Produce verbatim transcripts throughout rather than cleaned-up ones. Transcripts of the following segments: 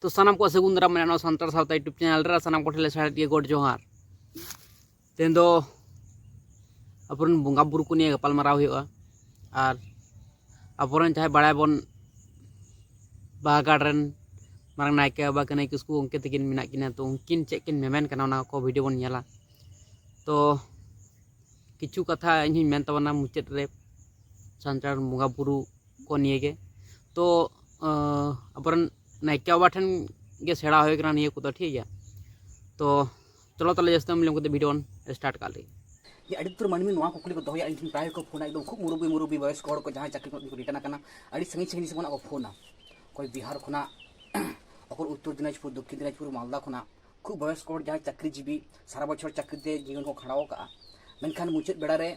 ᱛᱚ ᱥᱟᱱᱟᱢ ᱠᱚ ᱥᱟᱹᱜᱩᱱ ᱫᱟᱨᱟᱢ ᱢᱮᱱᱟᱜᱼᱟ ᱱᱚᱣᱟ ᱥᱟᱱᱛᱟᱲ ᱥᱟᱶᱛᱟ YouTube ᱪᱮᱱᱮᱞ ᱨᱮ᱾ ᱥᱟᱱᱟᱢ ᱠᱚᱴᱷᱮᱱ ᱞᱮ ᱥᱟᱨᱦᱟᱣᱮᱫ ᱜᱮᱭᱟ, ᱜᱚᱰ ᱡᱚᱦᱟᱨ᱾ ᱛᱮᱦᱮᱧ ᱫᱚ ᱟᱵᱚᱨᱮᱱ ᱵᱚᱸᱜᱟ ᱵᱩᱨᱩ ᱠᱚ ᱱᱤᱭᱮ ᱜᱟᱯᱟᱞ ᱢᱟᱨᱟᱣ ᱦᱩᱭᱩᱜᱼᱟ᱾ ᱟᱨ ᱟᱵᱚᱨᱮᱱ ᱡᱟᱦᱟᱸᱭ ᱵᱟᱲᱟᱭ ᱵᱚᱱ ᱵᱟᱦᱟᱜᱟᱲ ᱨᱮᱱ ᱢᱟᱨᱟᱝ ᱱᱟᱭᱠᱮ ᱵᱟᱵᱟ ᱠᱟᱹᱱᱟᱹᱭ ᱠᱤᱥᱠᱩ ᱜᱚᱢᱠᱮ ᱛᱟᱹᱠᱤᱱ ᱢᱮᱱᱟᱜ ᱠᱤᱱᱟ, ᱛᱚ ᱩᱱᱠᱤᱱ ᱪᱮᱫ ᱠᱤᱱ ᱢᱮᱢᱮᱱ ᱠᱟᱱᱟ ᱚᱱᱟ ᱠᱚ ᱵᱷᱤᱰᱤᱭᱳ ᱵᱚᱱ ᱧᱮᱞᱟ᱾ ᱛᱚ ᱠᱤᱪᱷᱩ ᱠᱟᱛᱷᱟ ᱤᱧ ᱦᱚᱧ ᱢᱮᱱ ᱛᱟᱵᱚᱱᱟ ᱢᱩᱪᱟᱹᱫ ᱨᱮ ᱥᱟᱱᱛᱟᱲ ᱵᱚᱸᱜᱟ ᱵᱩᱨᱩ ᱠᱚ ᱱᱤᱭᱮ ᱜᱮ᱾ ᱛᱚ ᱟᱵᱚᱨᱮᱱ ᱱᱟᱭᱠᱮ ᱵᱟᱵᱟ ᱴᱷᱮᱱ ᱜᱮ ᱥᱮᱬᱟ ᱦᱩᱭ ᱠᱟᱱᱟ ᱱᱤᱭᱟᱹ ᱠᱚᱫᱚ, ᱴᱷᱤᱠ ᱜᱮᱭᱟ᱾ ᱛᱚ ᱪᱚᱞᱚ ᱛᱟᱦᱞᱮ ᱡᱟᱹᱥᱛᱤ ᱵᱟᱝ ᱵᱤᱞᱚᱢ ᱠᱟᱛᱮ ᱵᱷᱤᱰᱤᱭᱳ ᱵᱚᱱ ᱥᱴᱟᱨᱴ ᱠᱟᱜ ᱞᱮᱜᱮ᱾ ᱡᱮ ᱟᱹᱰᱤ ᱩᱛᱟᱹᱨ ᱢᱟᱹᱱᱢᱤ ᱱᱚᱣᱟ ᱠᱩᱠᱞᱤ ᱠᱚ ᱫᱚᱦᱚᱭᱟ, ᱤᱧ ᱴᱷᱮᱱ ᱯᱨᱟᱭ ᱠᱚ ᱯᱷᱳᱱᱟ, ᱮᱠᱫᱚᱢ ᱠᱷᱩᱵ ᱢᱩᱨᱩᱵᱤ ᱢᱩᱨᱩᱵᱤ ᱵᱚᱭᱚᱥᱠᱚ ᱦᱚᱲ ᱠᱚ ᱡᱟᱦᱟᱸᱭ ᱪᱟᱹᱠᱨᱤ ᱠᱷᱚᱱᱟᱜ ᱠᱚ ᱨᱤᱴᱟᱭᱟᱨ ᱟᱠᱟᱱᱟ, ᱟᱹᱰᱤ ᱥᱟᱺᱜᱤᱧ ᱥᱟᱺᱜᱤᱧ ᱥᱮᱫ ᱠᱷᱚᱱᱟᱜ ᱠᱚ ᱯᱷᱳᱱᱟ᱾ ᱚᱠᱚᱭ ᱵᱤᱦᱟᱨ ᱠᱷᱚᱱᱟᱜ, ᱚᱠᱚᱭ ᱩᱛᱛᱚᱨ ᱫᱤᱱᱟᱡᱽᱯᱩᱨ, ᱫᱚᱠᱠᱷᱤᱱ ᱫᱤᱱᱟᱡᱽᱯᱩᱨ, ᱢᱟᱞᱫᱟ ᱠᱷᱚᱱᱟᱜ᱾ ᱠᱷᱩᱵ ᱵᱚᱭᱚᱥᱠᱚ ᱦᱚᱲ ᱡᱟᱦᱟᱸᱭ ᱪᱟᱹᱠᱨᱤᱡᱤᱵᱤ, ᱥᱟᱨᱟ ᱵᱚᱪᱷᱚᱨ ᱪᱟᱹᱠᱨᱤ ᱛᱮ ᱡᱤᱭᱚᱱ ᱠᱚ ᱠᱷᱟᱸᱰᱟᱣ ᱟᱠᱟᱫᱼᱟ, ᱢᱮᱱᱠᱷᱟᱱ ᱢᱩᱪᱟᱹᱫ ᱵᱮᱲᱟ ᱨᱮ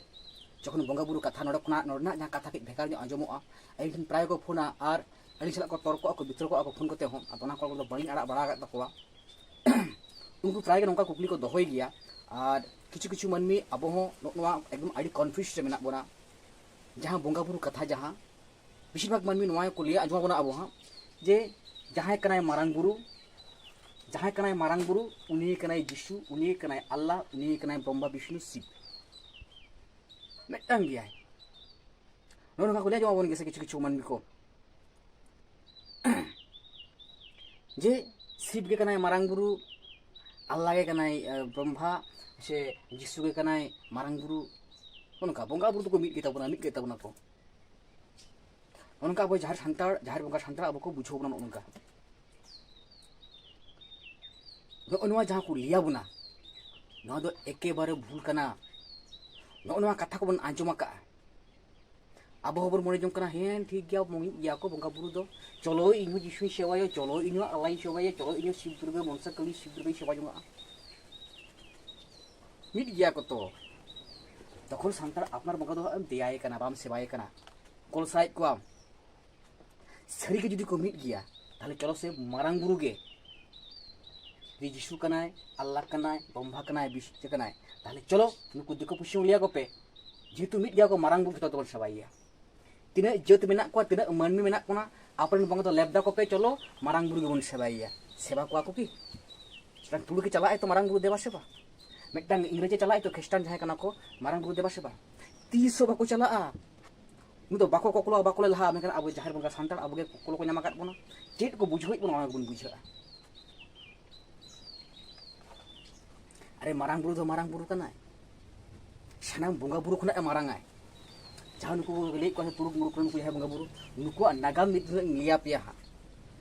ᱡᱚᱠᱷᱚᱱ ᱵᱚᱸᱜᱟ ᱵᱩᱨᱩ ᱠᱟᱛᱷᱟ ᱱᱚᱰᱮ ᱠᱷᱚᱱᱟᱜ, ᱱᱚᱰᱮᱱᱟᱜ ᱡᱟᱦᱟᱸ ᱠᱟᱛᱷᱟ ᱠᱟᱹᱡ ᱵᱷᱮᱜᱟᱨ ᱧᱚᱜ ᱟᱸᱡᱚᱢᱚᱜᱼᱟ, ᱟᱹᱞᱤᱧ ᱴᱷᱮᱱ ᱯᱨᱟᱭ ᱠᱚ ᱯᱷᱳᱱᱟ ᱟᱨ ᱟᱹᱞᱤᱧ ᱥᱟᱞᱟᱜ ᱠᱚ ᱛᱚᱨᱠᱚᱜᱼᱟ ᱠᱚ, ᱵᱤᱛᱚᱨᱠᱚᱜᱼᱟ ᱠᱚ ᱯᱷᱳᱱ ᱠᱚᱛᱮ ᱦᱚᱸ᱾ ᱟᱫᱚ ᱚᱱᱟ ᱠᱚ ᱫᱚ ᱵᱟᱹᱞᱤᱧ ᱟᱲᱟᱜ ᱵᱟᱲᱟ ᱟᱠᱟᱫ ᱛᱟᱠᱚᱣᱟ᱾ ᱩᱱᱠᱩ ᱯᱨᱟᱭ ᱜᱮ ᱱᱚᱝᱠᱟ ᱠᱩᱠᱞᱤ ᱠᱚ ᱫᱚᱦᱚᱭ ᱜᱮᱭᱟ᱾ ᱟᱨ ᱠᱤᱪᱷᱩ ᱠᱤᱪᱷᱩ ᱢᱟᱹᱱᱢᱤ ᱟᱵᱚ ᱦᱚᱸ ᱱᱚᱜᱼᱚ ᱱᱚᱣᱟ ᱮᱠᱫᱚᱢ ᱟᱹᱰᱤ ᱠᱚᱱᱯᱷᱤᱭᱩᱡᱽ ᱨᱮ ᱢᱮᱱᱟᱜ ᱵᱚᱱᱟ, ᱡᱟᱦᱟᱸ ᱵᱚᱸᱜᱟ ᱵᱩᱨᱩ ᱠᱟᱛᱷᱟ, ᱡᱟᱦᱟᱸ ᱵᱮᱥᱤᱨ ᱵᱷᱟᱜᱽ ᱢᱟᱹᱱᱢᱤ ᱱᱚᱣᱟ ᱜᱮᱠᱚ ᱞᱟᱹᱭᱟ, ᱟᱸᱡᱚᱢ ᱟᱵᱚᱱᱟ ᱟᱵᱚ ᱦᱚᱸ, ᱡᱮ ᱡᱟᱦᱟᱸᱭ ᱠᱟᱱᱟᱭ ᱢᱟᱨᱟᱝ ᱵᱩᱨᱩ, ᱡᱟᱦᱟᱸᱭ ᱠᱟᱱᱟᱭ ᱢᱟᱨᱟᱝ ᱵᱩᱨᱩ, ᱩᱱᱤ ᱠᱟᱱᱟᱭ ᱡᱤᱥᱩ, ᱩᱱᱤ ᱠᱟᱱᱟᱭ ᱟᱞᱞᱟ, ᱩᱱᱤ ᱠᱟᱱᱟᱭ ᱵᱨᱚᱦᱢᱟ, ᱵᱤᱥᱱᱩ, ᱥᱤᱵ, ᱢᱤᱫᱴᱟᱝ ᱜᱮᱭᱟᱭ᱾ ᱱᱚᱜᱼᱚ ᱱᱚᱝᱠᱟ ᱠᱚ ᱞᱟᱹᱭ ᱟᱸᱡᱚᱢ ᱟᱵᱚᱱ ᱜᱮᱭᱟ ᱥᱮ ᱠᱤᱪᱷᱩ ᱠᱤᱪᱷᱩ ᱢᱟᱹᱱᱢᱤ ᱠᱚ, ᱡᱮ ᱥᱤᱵ ᱜᱮ ᱠᱟᱱᱟᱭ ᱢᱟᱨᱟᱝ ᱵᱩᱨᱩ, ᱟᱞᱞᱟ ᱜᱮ ᱠᱟᱱᱟᱭ, ᱮ, ᱵᱨᱚᱦᱢᱟ, ᱥᱮ ᱡᱤᱥᱩ ᱜᱮ ᱠᱟᱱᱟᱭ ᱢᱟᱨᱟᱝ ᱵᱩᱨᱩ᱾ ᱱᱚᱜᱼᱚ ᱱᱚᱝᱠᱟ ᱵᱚᱸᱜᱟ ᱵᱩᱨᱩ ᱫᱚᱠᱚ ᱢᱤᱫ ᱜᱮᱛᱟ ᱵᱚᱱᱟ, ᱢᱤᱫ ᱜᱮᱛᱟ ᱵᱚᱱᱟ ᱠᱚ᱾ ᱱᱚᱜᱼᱚ ᱱᱚᱝᱠᱟ ᱟᱵᱚ ᱡᱟᱦᱮᱨ ᱥᱟᱱᱛᱟᱲ, ᱡᱟᱦᱮᱨ ᱵᱚᱸᱜᱟ ᱥᱟᱱᱛᱟᱲ ᱟᱵᱚ ᱠᱚ ᱵᱩᱡᱷᱟᱹᱣ ᱵᱚᱱᱟ ᱱᱚᱜᱼᱚ ᱱᱚᱝᱠᱟ᱾ ᱱᱚᱜᱼᱚ ᱱᱚᱣᱟ ᱡᱟᱦᱟᱸ ᱠᱚ ᱞᱟᱹᱭ ᱟᱵᱚᱱᱟ, ᱱᱚᱣᱟ ᱫᱚ ᱮᱠᱮᱵᱟᱨᱮ ᱵᱷᱩᱞ ᱠᱟᱱᱟ᱾ ᱱᱚᱜᱼᱚ ᱱᱚᱣᱟ ᱠᱟᱛᱷᱟ ᱠᱚᱵᱚᱱ ᱟᱸᱡᱚᱢ ᱟᱠᱟᱫᱼᱟ᱾ ᱟᱵᱚ ᱦᱚᱸᱵᱚᱱ ᱢᱚᱱᱮ ᱡᱚᱝ ᱠᱟᱱᱟ, ᱦᱮᱸ, ᱴᱷᱤᱠ ᱜᱮᱭᱟ, ᱢᱤᱫ ᱜᱮᱭᱟ ᱠᱚ ᱵᱚᱸᱜᱟ ᱵᱩᱨᱩ ᱫᱚ, ᱪᱚᱞᱚ ᱤᱧ ᱦᱚᱸ ᱡᱤᱥᱩᱧ ᱥᱮᱵᱟᱭᱟ, ᱪᱚᱞᱚ ᱤᱧ ᱦᱚᱸ ᱟᱞᱞᱟᱧ ᱥᱮᱵᱟᱭᱟ, ᱪᱚᱞᱚ ᱤᱧ ᱦᱚᱸ ᱥᱤᱵ ᱫᱩᱨᱜᱟᱹ ᱢᱚᱱᱥᱟ ᱠᱟᱹᱞᱤ ᱥᱤᱵ ᱫᱩᱨᱜᱟᱹᱧ ᱥᱮᱵᱟ ᱡᱚᱝᱟᱜᱼᱟ᱾ ᱢᱤᱫ ᱜᱮᱭᱟ ᱠᱚ ᱛᱚ᱾ ᱛᱚᱠᱷᱚᱱ ᱥᱟᱱᱛᱟᱲ ᱟᱯᱱᱟᱨ ᱵᱚᱸᱜᱟ ᱫᱚ ᱦᱟᱸᱜ ᱮᱢ ᱫᱮᱭᱟᱭᱮ ᱠᱟᱱᱟ, ᱵᱟᱢ ᱥᱮᱵᱟᱭᱮ ᱠᱟᱱᱟ, ᱠᱚᱞᱥᱟᱭᱮᱫ ᱠᱚᱣᱟᱢ᱾ ᱥᱟᱹᱨᱤ ᱜᱮ ᱡᱩᱫᱤ ᱠᱚ ᱢᱤᱫ ᱜᱮᱭᱟ, ᱛᱟᱦᱞᱮ ᱪᱚᱞᱚ ᱥᱮ ᱢᱟᱨᱟᱝ ᱵᱩᱨᱩ ᱜᱮ ᱡᱩᱫᱤ ᱡᱤᱥᱩ ᱠᱟᱱᱟᱭ, ᱟᱞᱞᱟ ᱠᱟᱱᱟᱭ, ᱵᱨᱚᱦᱢᱟ ᱠᱟᱱᱟᱭ, ᱵᱤᱥᱱᱩ ᱠᱟᱱᱟᱭ, ᱛᱟᱦᱞᱮ ᱪᱚᱞᱚ ᱱᱩᱠᱩ ᱫᱤᱠᱩ ᱯᱩᱥᱤ ᱞᱟᱹᱭᱟ ᱠᱚᱯᱮ, ᱡᱮᱦᱮᱛᱩ ᱢᱤᱫ ᱜᱮᱭᱟ ᱠᱚ, ᱢᱟᱨᱟᱝ ᱵᱩᱨᱩ ᱡᱚᱛᱚ ᱛᱮᱵᱚᱱ ᱥᱮᱵᱟᱭᱮᱭᱟ᱾ ᱛᱤᱱᱟᱹᱜ ᱡᱟᱹᱛ ᱢᱮᱱᱟᱜ ᱠᱚᱣᱟ, ᱛᱤᱱᱟᱹᱜ ᱢᱟᱹᱱᱢᱤ ᱢᱮᱱᱟᱜ ᱵᱚᱱᱟ, ᱟᱯᱮᱨᱮᱱ ᱵᱚᱸᱜᱟ ᱫᱚ ᱞᱮᱵᱫᱟ ᱠᱚᱯᱮ, ᱪᱚᱞᱚ ᱢᱟᱨᱟᱝ ᱵᱩᱨᱩ ᱜᱮᱵᱚᱱ ᱥᱮᱵᱟᱭᱮᱭᱟ᱾ ᱥᱮᱵᱟ ᱠᱚᱣᱟ ᱠᱚ ᱠᱤ? ᱢᱤᱫᱴᱟᱝ ᱛᱩᱲᱩᱠ ᱮ ᱪᱟᱞᱟᱜ ᱟᱭ ᱛᱚ ᱢᱟᱨᱟᱝ ᱵᱩᱨᱩ ᱫᱮᱵᱟ ᱥᱮᱵᱟ? ᱢᱤᱫᱴᱟᱝ ᱤᱝᱨᱮᱡᱽ ᱮ ᱪᱟᱞᱟᱜ ᱟᱭ ᱛᱚ, ᱠᱷᱨᱤᱥᱴᱟᱱ ᱡᱟᱦᱟᱸᱭ ᱠᱟᱱᱟ ᱠᱚ, ᱢᱟᱨᱟᱝ ᱵᱩᱨᱩ ᱫᱮᱵᱟ ᱥᱮᱵᱟ? ᱛᱤᱥ ᱦᱚᱸ ᱵᱟᱠᱚ ᱪᱟᱞᱟᱜᱼᱟ᱾ ᱩᱱᱤ ᱫᱚ ᱵᱟᱠᱚ ᱠᱚᱠᱞᱚᱜᱼᱟ, ᱵᱟᱠᱚ ᱞᱮᱞᱦᱟᱜᱼᱟ᱾ ᱢᱮᱱᱠᱷᱟᱱ ᱟᱵᱚ ᱡᱟᱦᱮᱨ ᱵᱚᱸᱜᱟ ᱥᱟᱱᱛᱟᱲ ᱟᱵᱚ ᱜᱮ ᱠᱚᱠᱞᱚ ᱠᱚ ᱧᱟᱢ ᱟᱠᱟᱫ ᱵᱚᱱᱟ᱾ ᱪᱮᱫ ᱠᱚ ᱵᱩᱡᱷᱟᱹᱣᱮᱫ ᱵᱚᱱᱟ, ᱚᱱᱟ ᱜᱮᱵᱚᱱ ᱵᱩᱡᱷᱟᱹᱜᱼᱟ᱾ ᱟᱨᱮ, ᱢᱟᱨᱟᱝ ᱵᱩᱨᱩ ᱫᱚ ᱢᱟᱨᱟᱝ ᱵᱩᱨᱩ ᱠᱟᱱᱟᱭ, ᱥᱟᱱᱟᱢ ᱵᱚᱸᱜᱟ ᱵᱩᱨᱩ ᱠᱷᱚᱱᱟᱜ ᱮ ᱢᱟᱨᱟᱝ ᱟᱭ᱾ ᱡᱟᱦᱟᱸ ᱱᱩᱠᱩ ᱠᱚ ᱞᱟᱹᱭᱮᱫ ᱠᱚᱣᱟ ᱥᱮ ᱛᱩᱲᱩᱠ ᱢᱩᱲᱩᱠ ᱨᱮᱱ ᱱᱩᱠᱩ ᱡᱟᱦᱟᱸᱭ ᱵᱚᱸᱜᱟ ᱵᱩᱨᱩ, ᱱᱩᱠᱩᱣᱟᱜ ᱱᱟᱜᱟᱢ ᱢᱤᱫ ᱫᱤᱱ ᱤᱧ ᱞᱟᱹᱭ ᱟᱯᱮᱭᱟ ᱦᱟᱸᱜ᱾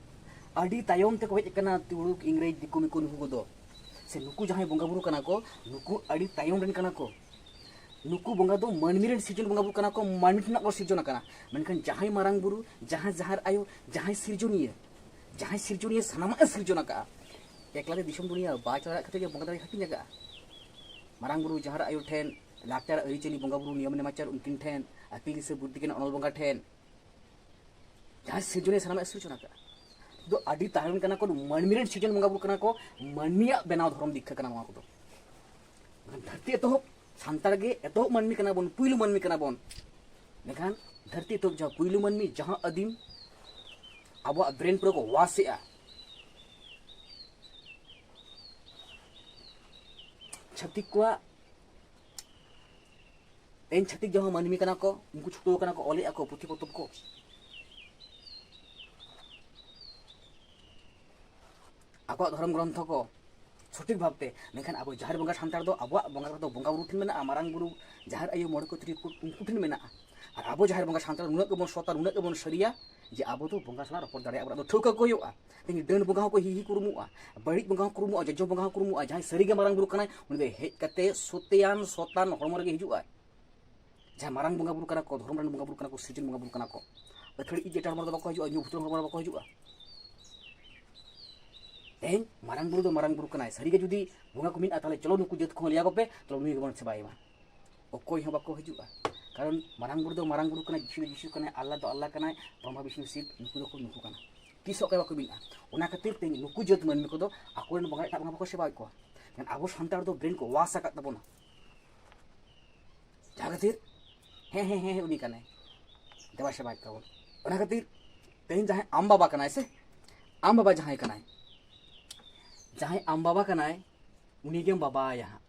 ᱟᱹᱰᱤ ᱛᱟᱭᱚᱢ ᱛᱮᱠᱚ ᱦᱮᱡ ᱟᱠᱟᱱᱟ ᱛᱩᱲᱩᱠ, ᱤᱝᱨᱮᱡᱽ, ᱫᱤᱠᱩ ᱢᱤᱠᱩ ᱱᱩᱠᱩ ᱠᱚᱫᱚ, ᱥᱮ ᱱᱩᱠᱩ ᱡᱟᱦᱟᱸᱭ ᱵᱚᱸᱜᱟ ᱵᱩᱨᱩ ᱠᱟᱱᱟ ᱠᱚ, ᱱᱩᱠᱩ ᱟᱹᱰᱤ ᱛᱟᱭᱚᱢ ᱨᱮᱱ ᱠᱟᱱᱟ ᱠᱚ᱾ ᱱᱩᱠᱩ ᱵᱚᱸᱜᱟ ᱫᱚ ᱢᱟᱹᱱᱢᱤ ᱨᱮᱱ ᱥᱤᱨᱡᱚᱱ ᱵᱚᱸᱜᱟ ᱵᱩᱨᱩ ᱠᱟᱱᱟ ᱠᱚ, ᱢᱟᱹᱱᱢᱤ ᱴᱷᱮᱱᱟᱜ ᱠᱚ ᱥᱤᱨᱡᱚᱱ ᱟᱠᱟᱱᱟ᱾ ᱢᱮᱱᱠᱷᱟᱱ ᱡᱟᱦᱟᱸᱭ ᱢᱟᱨᱟᱝ ᱵᱩᱨᱩ, ᱡᱟᱦᱟᱸᱭ ᱡᱟᱦᱮᱨ ᱟᱭᱳ, ᱡᱟᱦᱟᱸᱭ ᱥᱤᱨᱡᱚᱱᱤᱭᱟᱹ, ᱡᱟᱦᱟᱸᱭ ᱥᱤᱨᱡᱚᱱᱤᱭᱟᱹ ᱥᱟᱱᱟᱢᱟᱜ ᱮ ᱥᱤᱨᱡᱚᱱ ᱟᱠᱟᱫᱼᱟ, ᱮᱠᱞᱟ ᱛᱮ ᱫᱤᱥᱚᱢ ᱫᱩᱱᱤᱭᱟᱹ ᱵᱟᱭ ᱪᱟᱞᱟᱣ ᱫᱟᱲᱮᱭᱟᱜ ᱠᱷᱟᱹᱛᱤᱨ ᱜᱮ ᱵᱚᱸᱜᱟ ᱫᱟᱲᱮ ᱦᱟᱹᱴᱤᱧ ᱟᱠᱟᱫᱼᱟ᱾ ᱢᱟᱨᱟᱝ ᱵᱩᱨᱩ, ᱡᱟᱦᱮᱨ ᱟᱭᱳ ᱴᱷᱮᱱ, ᱞᱟᱠᱪᱟᱨ ᱟᱹᱨᱤᱪᱟᱹᱞᱤ ᱵᱚᱸᱜᱟ ᱵᱩᱨᱩ ᱱᱤᱭᱚᱢ ᱱᱮᱢᱟᱪᱟᱨ ᱩᱱᱠᱤᱱ ᱴᱷᱮᱱ, ᱟᱹᱠᱤᱞ ᱫᱤᱥᱟᱹ ᱵᱩᱫᱽᱫᱷᱤ ᱜᱮᱭᱟᱱ ᱚᱱᱚᱞ ᱵᱚᱸᱜᱟ ᱴᱷᱮᱱ, ᱡᱟᱦᱟᱸᱭ ᱥᱤᱨᱡᱚᱱᱤᱭᱟᱹ ᱥᱟᱱᱟᱢᱟᱜ ᱮ ᱥᱤᱨᱡᱚᱱ ᱟᱠᱟᱫᱼᱟ᱾ ᱫᱚ ᱟᱹᱰᱤ ᱛᱟᱭᱚᱢ ᱠᱟᱱᱟ ᱠᱚ, ᱢᱟᱹᱱᱢᱤ ᱨᱮᱱ ᱥᱤᱨᱡᱚᱱ ᱵᱚᱸᱜᱟ ᱵᱩᱨᱩ ᱠᱟᱱᱟ ᱠᱚ, ᱢᱟᱹᱱᱢᱤᱭᱟᱜ ᱵᱮᱱᱟᱣ ᱫᱷᱚᱨᱚᱢ ᱫᱤᱠᱠᱷᱟ ᱠᱟᱱᱟ ᱱᱚᱣᱟ ᱠᱚᱫᱚ᱾ ᱫᱷᱟᱹᱨᱛᱤ ᱮᱛᱚᱦᱚᱵ ᱥᱟᱱᱛᱟᱲ ᱜᱮ ᱮᱛᱚᱦᱚᱵ ᱢᱟᱹᱱᱢᱤ ᱠᱟᱱᱟ ᱵᱚᱱ, ᱯᱩᱭᱞᱩ ᱢᱟᱹᱱᱢᱤ ᱠᱟᱱᱟ ᱵᱚᱱ᱾ ᱢᱮᱱᱠᱷᱟᱱ ᱫᱷᱟᱹᱨᱛᱤ ᱮᱛᱚᱦᱚᱵ ᱡᱟᱦᱟᱸ ᱯᱩᱭᱞᱩ ᱢᱟᱹᱱᱢᱤ, ᱡᱟᱦᱟᱸ ᱟᱹᱫᱤᱢ, ᱟᱵᱚᱣᱟᱜ ᱵᱨᱮᱱ ᱯᱩᱨᱟᱹ ᱠᱚ ᱣᱟᱥ ᱮᱜᱼᱟ᱾ ᱪᱷᱟᱹᱛᱤᱠ ᱠᱚᱣᱟᱜ, ᱛᱮᱦᱮᱧ ᱪᱷᱟᱹᱛᱤᱠ ᱡᱟᱦᱟᱸ ᱢᱟᱹᱱᱢᱤ ᱠᱟᱱᱟ ᱠᱚ, ᱩᱱᱠᱩ ᱪᱷᱩᱴᱟᱹᱣ ᱠᱟᱱᱟ ᱠᱚ, ᱚᱞᱮᱜᱼᱟ ᱠᱚ ᱯᱩᱛᱷᱤ ᱯᱚᱛᱚᱵ ᱠᱚ, ᱟᱠᱚᱣᱟᱜ ᱫᱷᱚᱨᱚᱢ ᱜᱨᱚᱱᱛᱷᱚ ᱠᱚ ᱥᱚᱴᱷᱤᱠ ᱵᱷᱟᱵᱽᱛᱮ᱾ ᱢᱮᱱᱠᱷᱟᱱ ᱟᱵᱚ ᱡᱟᱦᱮᱨ ᱵᱚᱸᱜᱟ ᱥᱟᱱᱛᱟᱲ ᱫᱚ ᱟᱵᱚᱣᱟᱜ ᱵᱚᱸᱜᱟ ᱫᱚ ᱵᱚᱸᱜᱟ ᱵᱩᱨᱩ ᱴᱷᱮᱱ ᱢᱮᱱᱟᱜᱼᱟ, ᱢᱟᱨᱟᱝ ᱵᱩᱨᱩ, ᱡᱟᱦᱮᱨ ᱟᱭᱳ, ᱢᱚᱬᱮ ᱠᱚ ᱛᱩᱨᱩᱭ ᱠᱚ ᱩᱱᱠᱩ ᱴᱷᱮᱱ ᱢᱮᱱᱟᱜᱼᱟ᱾ ᱟᱨ ᱟᱵᱚ ᱡᱟᱦᱮᱨ ᱵᱚᱸᱜᱟ ᱥᱟᱱᱛᱟᱲ ᱱᱩᱱᱟᱹᱜ ᱜᱮᱵᱚᱱ ᱥᱚᱛᱟ, ᱱᱩᱱᱟᱹᱜ ᱜᱮᱵᱚᱱ ᱥᱟᱹᱨᱤᱭᱟ ᱡᱮ ᱟᱵᱚ ᱫᱚ ᱵᱚᱸᱜᱟ ᱥᱟᱞᱟᱜ ᱨᱚᱯᱚᱲ ᱫᱟᱲᱮᱭᱟᱜ ᱟᱵᱚᱱ, ᱟᱫᱚ ᱴᱷᱟᱹᱣᱠᱟᱹ ᱠᱚ ᱦᱩᱭᱩᱜᱼᱟ᱾ ᱛᱮᱦᱮᱧ ᱰᱟᱹᱱ ᱵᱚᱸᱜᱟ ᱦᱚᱸᱠᱚ ᱦᱤ ᱦᱤ ᱠᱩᱨᱩᱢᱩᱜᱼᱟ, ᱵᱟᱹᱲᱤᱡ ᱵᱚᱸᱜᱟ ᱦᱚᱸ ᱠᱩᱨᱩᱢᱩᱜᱼᱟ, ᱡᱚᱡᱚ ᱵᱚᱸᱜᱟ ᱦᱚᱸ ᱠᱩᱨᱩᱢᱩᱜᱼᱟ᱾ ᱡᱟᱦᱟᱸᱭ ᱥᱟᱹᱨᱤᱜᱮ ᱢᱟᱨᱟᱝ ᱵᱩᱨᱩ ᱠᱟᱱᱟᱭ, ᱩᱱᱤ ᱫᱚ ᱦᱮᱡ ᱠᱟᱛᱮ ᱥᱚᱛᱮᱭᱟᱱ ᱥᱚᱛᱟᱱ ᱦᱚᱲᱢᱚ ᱨᱮᱜᱮ ᱦᱤᱡᱩᱜᱼᱟᱭ᱾ ᱡᱟᱦᱟᱸᱭ ᱢᱟᱨᱟᱝ ᱵᱚᱸᱜᱟ ᱵᱩᱨᱩ ᱠᱟᱱᱟ ᱠᱚ, ᱫᱷᱚᱨᱚᱢ ᱨᱮᱱ ᱵᱚᱸᱜᱟ ᱵᱩᱨᱩ ᱠᱟᱱᱟ ᱠᱚ, ᱥᱤᱨᱡᱚᱱ ᱵᱚᱸᱜᱟ ᱵᱩᱨᱩ ᱠᱟᱱᱟ ᱠᱚ, ᱟᱹᱛᱷᱟᱹᱲᱤ ᱤᱡ ᱮᱴᱟᱜ ᱦᱚᱲᱢᱚ ᱨᱮᱫᱚ ᱵᱟᱠᱚ ᱦᱤᱡᱩᱜᱼᱟ, ᱧᱩ ᱵᱷᱩᱛᱩᱲ ᱦᱚᱲᱢᱚ ᱨᱮ ᱵᱟᱠᱚ ᱦᱤᱡᱩᱜᱼᱟ᱾ ᱛᱮᱦᱮᱧ ᱢᱟᱨᱟᱝ ᱵᱩᱨᱩ ᱫᱚ ᱢᱟᱨᱟᱝ ᱵᱩᱨᱩ ᱠᱟᱱᱟᱭ, ᱥᱟᱹᱨᱤᱜᱮ ᱡᱩᱫᱤ ᱵᱚᱸᱜᱟ ᱠᱚ ᱢᱮᱱᱟᱜᱼᱟ, ᱛᱟᱦᱚᱞᱮ ᱪᱚᱞᱚ ᱱᱩᱠᱩ ᱡᱟᱹᱛ ᱠᱚᱦᱚᱸ ᱞᱟᱹᱭᱟ ᱠᱚᱯᱮ, ᱛᱟᱦᱚᱞᱮ ᱩᱱᱤ ᱜᱮᱵᱚᱱ ᱥᱮᱵᱟᱭᱮᱢᱟ᱾ ᱚᱠᱚᱭ ᱦᱚᱸ ᱵᱟᱠᱚ ᱦᱤᱡᱩᱜᱼᱟ᱾ ᱠᱟᱨᱚᱱ ᱢᱟᱨᱟᱝ ᱵᱩᱨᱩ ᱫᱚ ᱢᱟᱨᱟᱝ ᱵᱩᱨᱩ ᱠᱟᱱᱟᱭ, ᱡᱤᱥᱩ ᱫᱚ ᱡᱤᱥᱩ ᱠᱟᱱᱟᱭ, ᱟᱞᱞᱟ ᱫᱚ ᱟᱞᱞᱟ ᱠᱟᱱᱟᱭ, ᱵᱨᱚᱦᱢᱟ ᱵᱤᱥᱱᱩ ᱥᱤᱵ, ᱱᱩᱠᱩ ᱫᱚᱠᱚ ᱱᱩᱠᱩ ᱠᱟᱱᱟ᱾ ᱛᱤᱥ ᱦᱚᱸ ᱚᱠᱚᱭ ᱵᱟᱠᱚ ᱢᱮᱱᱟ᱾ ᱚᱱᱟ ᱠᱷᱟᱹᱛᱤᱨ ᱛᱮ ᱱᱩᱠᱩ ᱡᱟᱹᱛ ᱢᱟᱹᱱᱢᱤ ᱠᱚᱫᱚ ᱟᱠᱚᱨᱮᱱ ᱵᱚᱸᱜᱟ ᱮᱴᱟᱜ ᱵᱚᱸᱜᱟ ᱵᱟᱠᱚ ᱥᱮᱵᱟᱭᱮᱫ ᱠᱚᱣᱟ᱾ ᱢᱮᱱᱠᱷᱟᱱ ᱟᱵᱚ ᱥᱟᱱᱛᱟᱲ ᱫᱚ ᱵᱨᱮᱱ ᱠᱚ ᱣᱟᱥ ᱟᱠᱟᱫ ᱛᱟᱵᱚᱱᱟ, ᱡᱟᱦᱟᱸ ᱠᱷᱟᱹᱛᱤᱨ ᱦᱮᱸ ᱦᱮᱸ ᱦᱮᱸ ᱦᱮᱸ ᱩᱱᱤ ᱠᱟᱱᱟᱭ, ᱫᱮᱵᱟ ᱥᱮᱵᱟᱭᱮᱫ ᱠᱚᱣᱟ ᱵᱚᱱ᱾ ᱚᱱᱟ ᱠᱷᱟᱹᱛᱤᱨ ᱛᱮᱦᱮᱧ ᱡᱟᱦᱟᱸᱭ ᱟᱢ ᱵᱟᱵᱟ ᱠᱟᱱᱟᱭ ᱥᱮ, ᱟᱢ ᱵᱟᱵᱟ ᱡᱟᱦᱟᱸᱭ ᱠᱟᱱᱟᱭ, ᱡᱟᱦᱟᱸᱭ ᱟᱢ ᱵᱟᱵᱟ ᱠᱟᱱᱟᱭ, ᱩᱱᱤ ᱜᱮᱢ ᱵᱟᱵᱟᱭᱟ ᱦᱟᱸᱜ᱾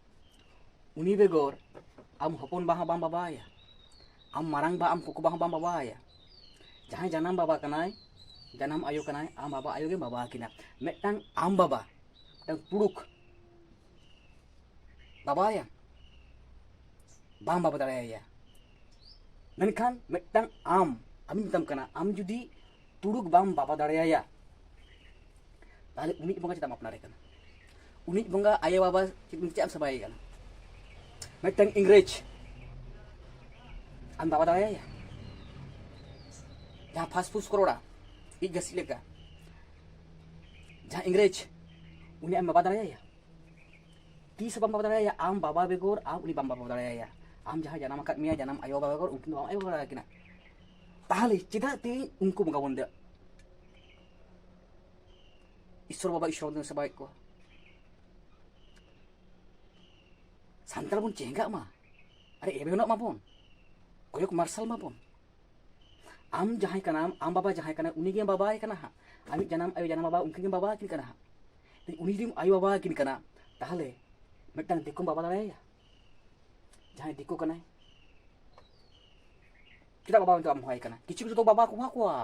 ᱩᱱᱤ ᱵᱮᱜᱚᱨ ᱟᱢ ᱦᱚᱯᱚᱱ ᱵᱟ ᱦᱚᱸ ᱵᱟᱢ ᱵᱟᱵᱟᱭᱟ, ᱟᱢ ᱢᱟᱨᱟᱝ ᱵᱟ, ᱟᱢ ᱠᱚᱠᱚ ᱵᱟ ᱦᱚᱸ ᱵᱟᱢ ᱵᱟᱵᱟᱭᱟ᱾ ᱡᱟᱦᱟᱸᱭ ᱡᱟᱱᱟᱢ ᱵᱟᱵᱟ ᱠᱟᱱᱟᱭ, ᱡᱟᱱᱟᱢ ᱟᱭᱳ ᱠᱟᱱᱟᱭ, ᱟᱢ ᱵᱟᱵᱟ ᱟᱭᱳ ᱜᱮᱢ ᱵᱟᱵᱟ ᱟᱹᱠᱤᱱᱟ᱾ ᱢᱤᱫᱴᱟᱝ ᱟᱢ ᱵᱟᱵᱟ, ᱢᱤᱫᱴᱟᱝ ᱛᱩᱲᱩᱠ ᱵᱟᱵᱟᱭᱟ, ᱵᱟᱢ ᱵᱟᱵᱟ ᱫᱟᱲᱮᱭᱟᱭᱟ᱾ ᱢᱮᱱᱠᱷᱟᱱ ᱢᱤᱫᱴᱟᱝ ᱟᱢ, ᱟᱢᱤᱧ ᱢᱮᱛᱟᱢ ᱠᱟᱱᱟ, ᱟᱢ ᱡᱩᱫᱤ ᱛᱩᱲᱩᱠ ᱵᱟᱢ ᱵᱟᱵᱟ ᱫᱟᱲᱮᱭᱟᱭᱟ, ᱛᱟᱦᱞᱮ ᱩᱱᱤ ᱵᱚᱸᱜᱟ ᱪᱮᱫᱟᱜ ᱮᱢ ᱟᱯᱱᱟᱨᱮ ᱠᱟᱱᱟ? ᱩᱱᱤ ᱵᱚᱸᱜᱟ ᱟᱭᱳ ᱵᱟᱵᱟ ᱪᱮᱫ, ᱪᱮᱫ ᱮᱢ ᱥᱮᱵᱟᱭᱮ ᱠᱟᱱᱟ? ᱢᱤᱫᱴᱟᱝ ᱤᱝᱨᱮᱡᱽ ᱟᱢ ᱵᱟᱵᱟ ᱫᱟᱲᱮᱭᱟᱭᱟ? ᱡᱟᱦᱟᱸ ᱯᱷᱟᱥ ᱯᱷᱩᱥ ᱠᱚ ᱨᱚᱲᱟ, ᱤᱡ ᱜᱟᱹᱥᱤ ᱞᱮᱠᱟ, ᱡᱟᱦᱟᱸ ᱤᱝᱨᱮᱡᱽ, ᱩᱱᱤ ᱟᱢ ᱵᱟᱵᱟ ᱫᱟᱲᱮᱭᱟᱭᱟ? ᱛᱤᱥ ᱦᱚᱸ ᱵᱟᱢ ᱵᱟᱵᱟ ᱫᱟᱲᱮᱭᱟᱭᱟ᱾ ᱟᱢ ᱵᱟᱵᱟ ᱵᱮᱜᱚᱨ ᱟᱢ ᱩᱱᱤ ᱵᱟᱢ ᱵᱟᱵᱟ ᱫᱟᱲᱮᱭᱟᱭᱟ᱾ ᱟᱢ ᱡᱟᱦᱟᱸᱭ ᱡᱟᱱᱟᱢ ᱟᱠᱟᱫ ᱢᱮᱭᱟ, ᱡᱟᱱᱟᱢ ᱟᱭᱳ ᱵᱟᱵᱟ ᱵᱮᱜᱚᱨ ᱩᱱᱠᱤᱱ ᱫᱚ ᱵᱟᱢ ᱟᱭᱳ ᱵᱟᱵᱟ ᱫᱟᱲᱮᱭᱟᱠᱤᱱᱟ᱾ ᱛᱟᱦᱞᱮ ᱪᱮᱫᱟᱜ ᱛᱮ ᱩᱱᱠᱩ ᱵᱚᱸᱜᱟ ᱵᱚᱱ ᱫᱮ-, ᱤᱥᱥᱚᱨ ᱵᱟᱵᱟ, ᱤᱥᱥᱚᱨ ᱵᱚᱱ ᱥᱮᱵᱟᱭᱮᱫ ᱠᱚᱣᱟ? ᱥᱟᱱᱛᱟᱲ ᱵᱚᱱ ᱪᱮᱸᱜᱷᱟᱜ ᱢᱟ, ᱟᱨ ᱮᱵᱷᱮᱱᱚᱜ ᱢᱟᱵᱚᱱ, ᱠᱚᱭᱚᱜ ᱢᱟᱨᱥᱟᱞ ᱢᱟᱵᱚᱱ᱾ ᱟᱢ ᱡᱟᱦᱟᱸᱭ ᱠᱟᱱᱟᱢ, ᱟᱢ ᱵᱟᱵᱟ ᱡᱟᱦᱟᱸᱭ ᱠᱟᱱᱟᱭ, ᱩᱱᱤ ᱜᱮᱢ ᱵᱟᱵᱟᱭ ᱠᱟᱱᱟ ᱦᱟᱸᱜ᱾ ᱟᱢᱤᱡ ᱡᱟᱱᱟᱢ ᱟᱭᱳ, ᱡᱟᱱᱟᱢ ᱵᱟᱵᱟ, ᱩᱱᱠᱤᱱ ᱜᱮᱢ ᱵᱟᱵᱟ ᱟᱹᱠᱤᱱ ᱠᱟᱱᱟ ᱦᱟᱸᱜ᱾ ᱩᱱᱤ ᱡᱩᱫᱤᱢ ᱟᱭᱳ ᱵᱟᱵᱟ ᱟᱹᱠᱤᱱ ᱠᱟᱱᱟ, ᱛᱟᱦᱞᱮ ᱢᱤᱫᱴᱟᱝ ᱫᱤᱠᱩᱢ ᱵᱟᱵᱟ ᱫᱟᱲᱮᱭᱟᱭᱟ? ᱡᱟᱦᱟᱸᱭ ᱫᱤᱠᱩ ᱠᱟᱱᱟᱭ, ᱪᱮᱫᱟᱜ ᱵᱟᱵᱟ ᱢᱮᱱᱛᱮ ᱵᱟᱢ ᱦᱚᱦᱚᱣᱟᱭ ᱠᱟᱱᱟ? ᱠᱤᱪᱷᱩ ᱠᱤᱪᱷᱩ ᱫᱚ ᱵᱟᱵᱟ ᱠᱚ ᱦᱚᱦᱚ ᱠᱚᱣᱟ᱾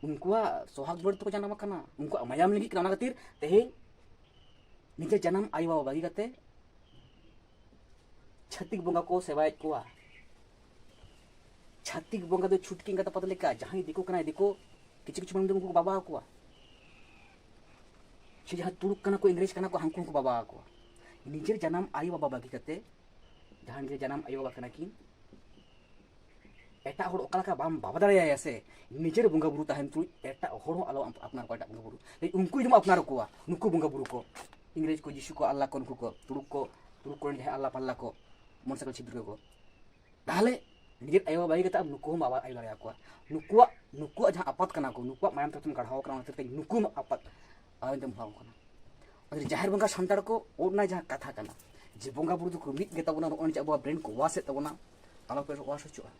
ᱩᱱᱠᱩᱣᱟᱜ ᱥᱚᱦᱟᱜᱽ ᱵᱟᱹᱲ ᱛᱮᱠᱚ ᱡᱟᱱᱟᱢ ᱟᱠᱟᱱᱟ, ᱩᱱᱠᱩᱣᱟᱜ ᱢᱟᱭᱟᱢ ᱞᱤᱸᱜᱤᱜ ᱠᱟᱱᱟ᱾ ᱚᱱᱟ ᱠᱷᱟᱹᱛᱤᱨ ᱛᱮᱦᱮᱧ ᱱᱤᱡᱮ ᱡᱟᱱᱟᱢ ᱟᱭᱳ ᱵᱟᱵᱟ ᱵᱟᱹᱜᱤ ᱠᱟᱛᱮ ᱪᱷᱟᱹᱛᱤᱠ ᱵᱚᱸᱜᱟ ᱠᱚ ᱥᱮᱵᱟᱭᱮᱫ ᱠᱚᱣᱟ᱾ ᱪᱷᱟᱹᱛᱤᱠ ᱵᱚᱸᱜᱟ ᱫᱚ ᱪᱷᱩᱴᱠᱤ ᱮᱸᱜᱟᱛ ᱟᱯᱟᱛ ᱞᱮᱠᱟ, ᱡᱟᱦᱟᱸᱭ ᱫᱤᱠᱩ ᱠᱟᱱᱟᱭ ᱫᱤᱠᱩ, ᱠᱤᱪᱷᱩ ᱠᱤᱪᱷᱩ ᱢᱟᱹᱱᱢᱤ ᱫᱚ ᱩᱱᱠᱩ ᱠᱚ ᱵᱟᱵᱟ ᱟᱠᱚᱣᱟ᱾ ᱥᱮ ᱡᱟᱦᱟᱸᱭ ᱛᱩᱲᱩᱠ ᱠᱟᱱᱟ ᱠᱚ, ᱤᱝᱨᱮᱡᱽ ᱠᱟᱱᱟ ᱠᱚ, ᱦᱟᱱᱠᱩ ᱦᱚᱸᱠᱚ ᱵᱟᱵᱟ ᱟᱠᱚᱣᱟ᱾ ᱱᱤᱡᱮᱨ ᱡᱟᱱᱟᱢ ᱟᱭᱳ ᱵᱟᱵᱟ ᱵᱟᱹᱜᱤ ᱠᱟᱛᱮ, ᱡᱟᱦᱟᱸᱭ ᱱᱤᱡᱮᱨ ᱡᱟᱱᱟᱢ ᱟᱭᱳ ᱵᱟᱵᱟ ᱠᱟᱱᱟ ᱠᱤᱱ, ᱮᱴᱟᱜ ᱦᱚᱲ ᱚᱠᱟ ᱞᱮᱠᱟ ᱵᱟᱢ ᱵᱟᱵᱟ ᱫᱟᱲᱮᱭᱟᱭᱟ ᱥᱮ, ᱱᱤᱡᱮᱨ ᱵᱚᱸᱜᱟ ᱵᱩᱨᱩ ᱛᱟᱦᱮᱱ ᱛᱩᱞᱩᱡ ᱮᱴᱟᱜ ᱦᱚᱲ ᱦᱚᱸ ᱟᱞᱚ ᱟᱯ-, ᱟᱯᱱᱟᱨ ᱠᱚᱣᱟ ᱮᱴᱟᱜ ᱵᱚᱸᱜᱟ ᱵᱩᱨᱩ᱾ ᱩᱱᱠᱩ ᱡᱩᱫᱤᱢ ᱟᱯᱱᱟᱨ ᱠᱚᱣᱟ, ᱱᱩᱠᱩ ᱵᱚᱸᱜᱟ ᱵᱩᱨᱩ ᱠᱚ, ᱤᱝᱨᱮᱡᱽ ᱠᱚ, ᱡᱤᱥᱩ ᱠᱚ, ᱟᱞᱞᱟ ᱠᱚ, ᱱᱩᱠᱩ ᱠᱚ, ᱛᱩᱲᱩᱠ ᱠᱚ, ᱛᱩᱲᱩᱠ ᱠᱚᱨᱮᱱ ᱡᱟᱦᱟᱸᱭ ᱟᱞᱞᱟ ᱯᱟᱞᱞᱟ ᱠᱚ, ᱢᱚᱱᱥᱟ ᱠᱚ, ᱪᱷᱤ ᱫᱩᱨᱜᱟᱹ ᱠᱚ, ᱛᱟᱦᱞᱮ ᱱᱤᱡᱮᱨ ᱟᱭᱳ ᱵᱟᱵᱟ ᱵᱟᱹᱜᱤ ᱠᱟᱛᱮ ᱟᱢ ᱱᱩᱠᱩ ᱦᱚᱸ ᱵᱟᱵᱟ ᱟᱭᱳ ᱫᱟᱲᱮᱭᱟᱠᱚᱣᱟ᱾ ᱱᱩᱠᱩᱣᱟᱜ, ᱱᱩᱠᱩᱣᱟᱜ ᱡᱟᱦᱟᱸ ᱟᱯᱟᱛ ᱠᱟᱱᱟ ᱠᱚ, ᱱᱩᱠᱩᱣᱟᱜ ᱢᱟᱭᱟᱢ ᱛᱮ ᱜᱟᱲᱦᱟᱣ ᱠᱟᱱᱟ, ᱚᱱᱟ ᱠᱷᱟᱹᱛᱤᱨ ᱛᱮ ᱱᱩᱠᱩ ᱦᱚᱸ ᱟᱯᱟᱛ ᱟᱭᱳ ᱛᱮᱢ ᱦᱚᱦᱚ ᱟᱠᱚ ᱠᱟᱱᱟ᱾ ᱟᱫᱚ ᱡᱟᱦᱮᱨ ᱵᱚᱸᱜᱟ ᱥᱟᱱᱛᱟᱲ ᱠᱚ, ᱚᱱᱟ ᱡᱟᱦᱟᱸ ᱠᱟᱛᱷᱟ ᱠᱟᱱᱟ ᱡᱮ ᱵᱚᱸᱜᱟ ᱵᱩᱨᱩ ᱫᱚᱠᱚ ᱢᱤᱫ ᱜᱮᱛᱟ ᱵᱚᱱᱟ, ᱱᱚᱜᱼᱚᱭ ᱡᱮ ᱟᱵᱚᱣᱟᱜ ᱵᱨᱮᱱ ᱠᱚ ᱣᱟᱥ ᱮᱫ ᱛᱟᱵᱚᱱᱟ, ᱟᱞᱚ ᱯᱮ ᱣᱟᱥ ᱦᱚᱪᱚᱜᱼᱟ᱾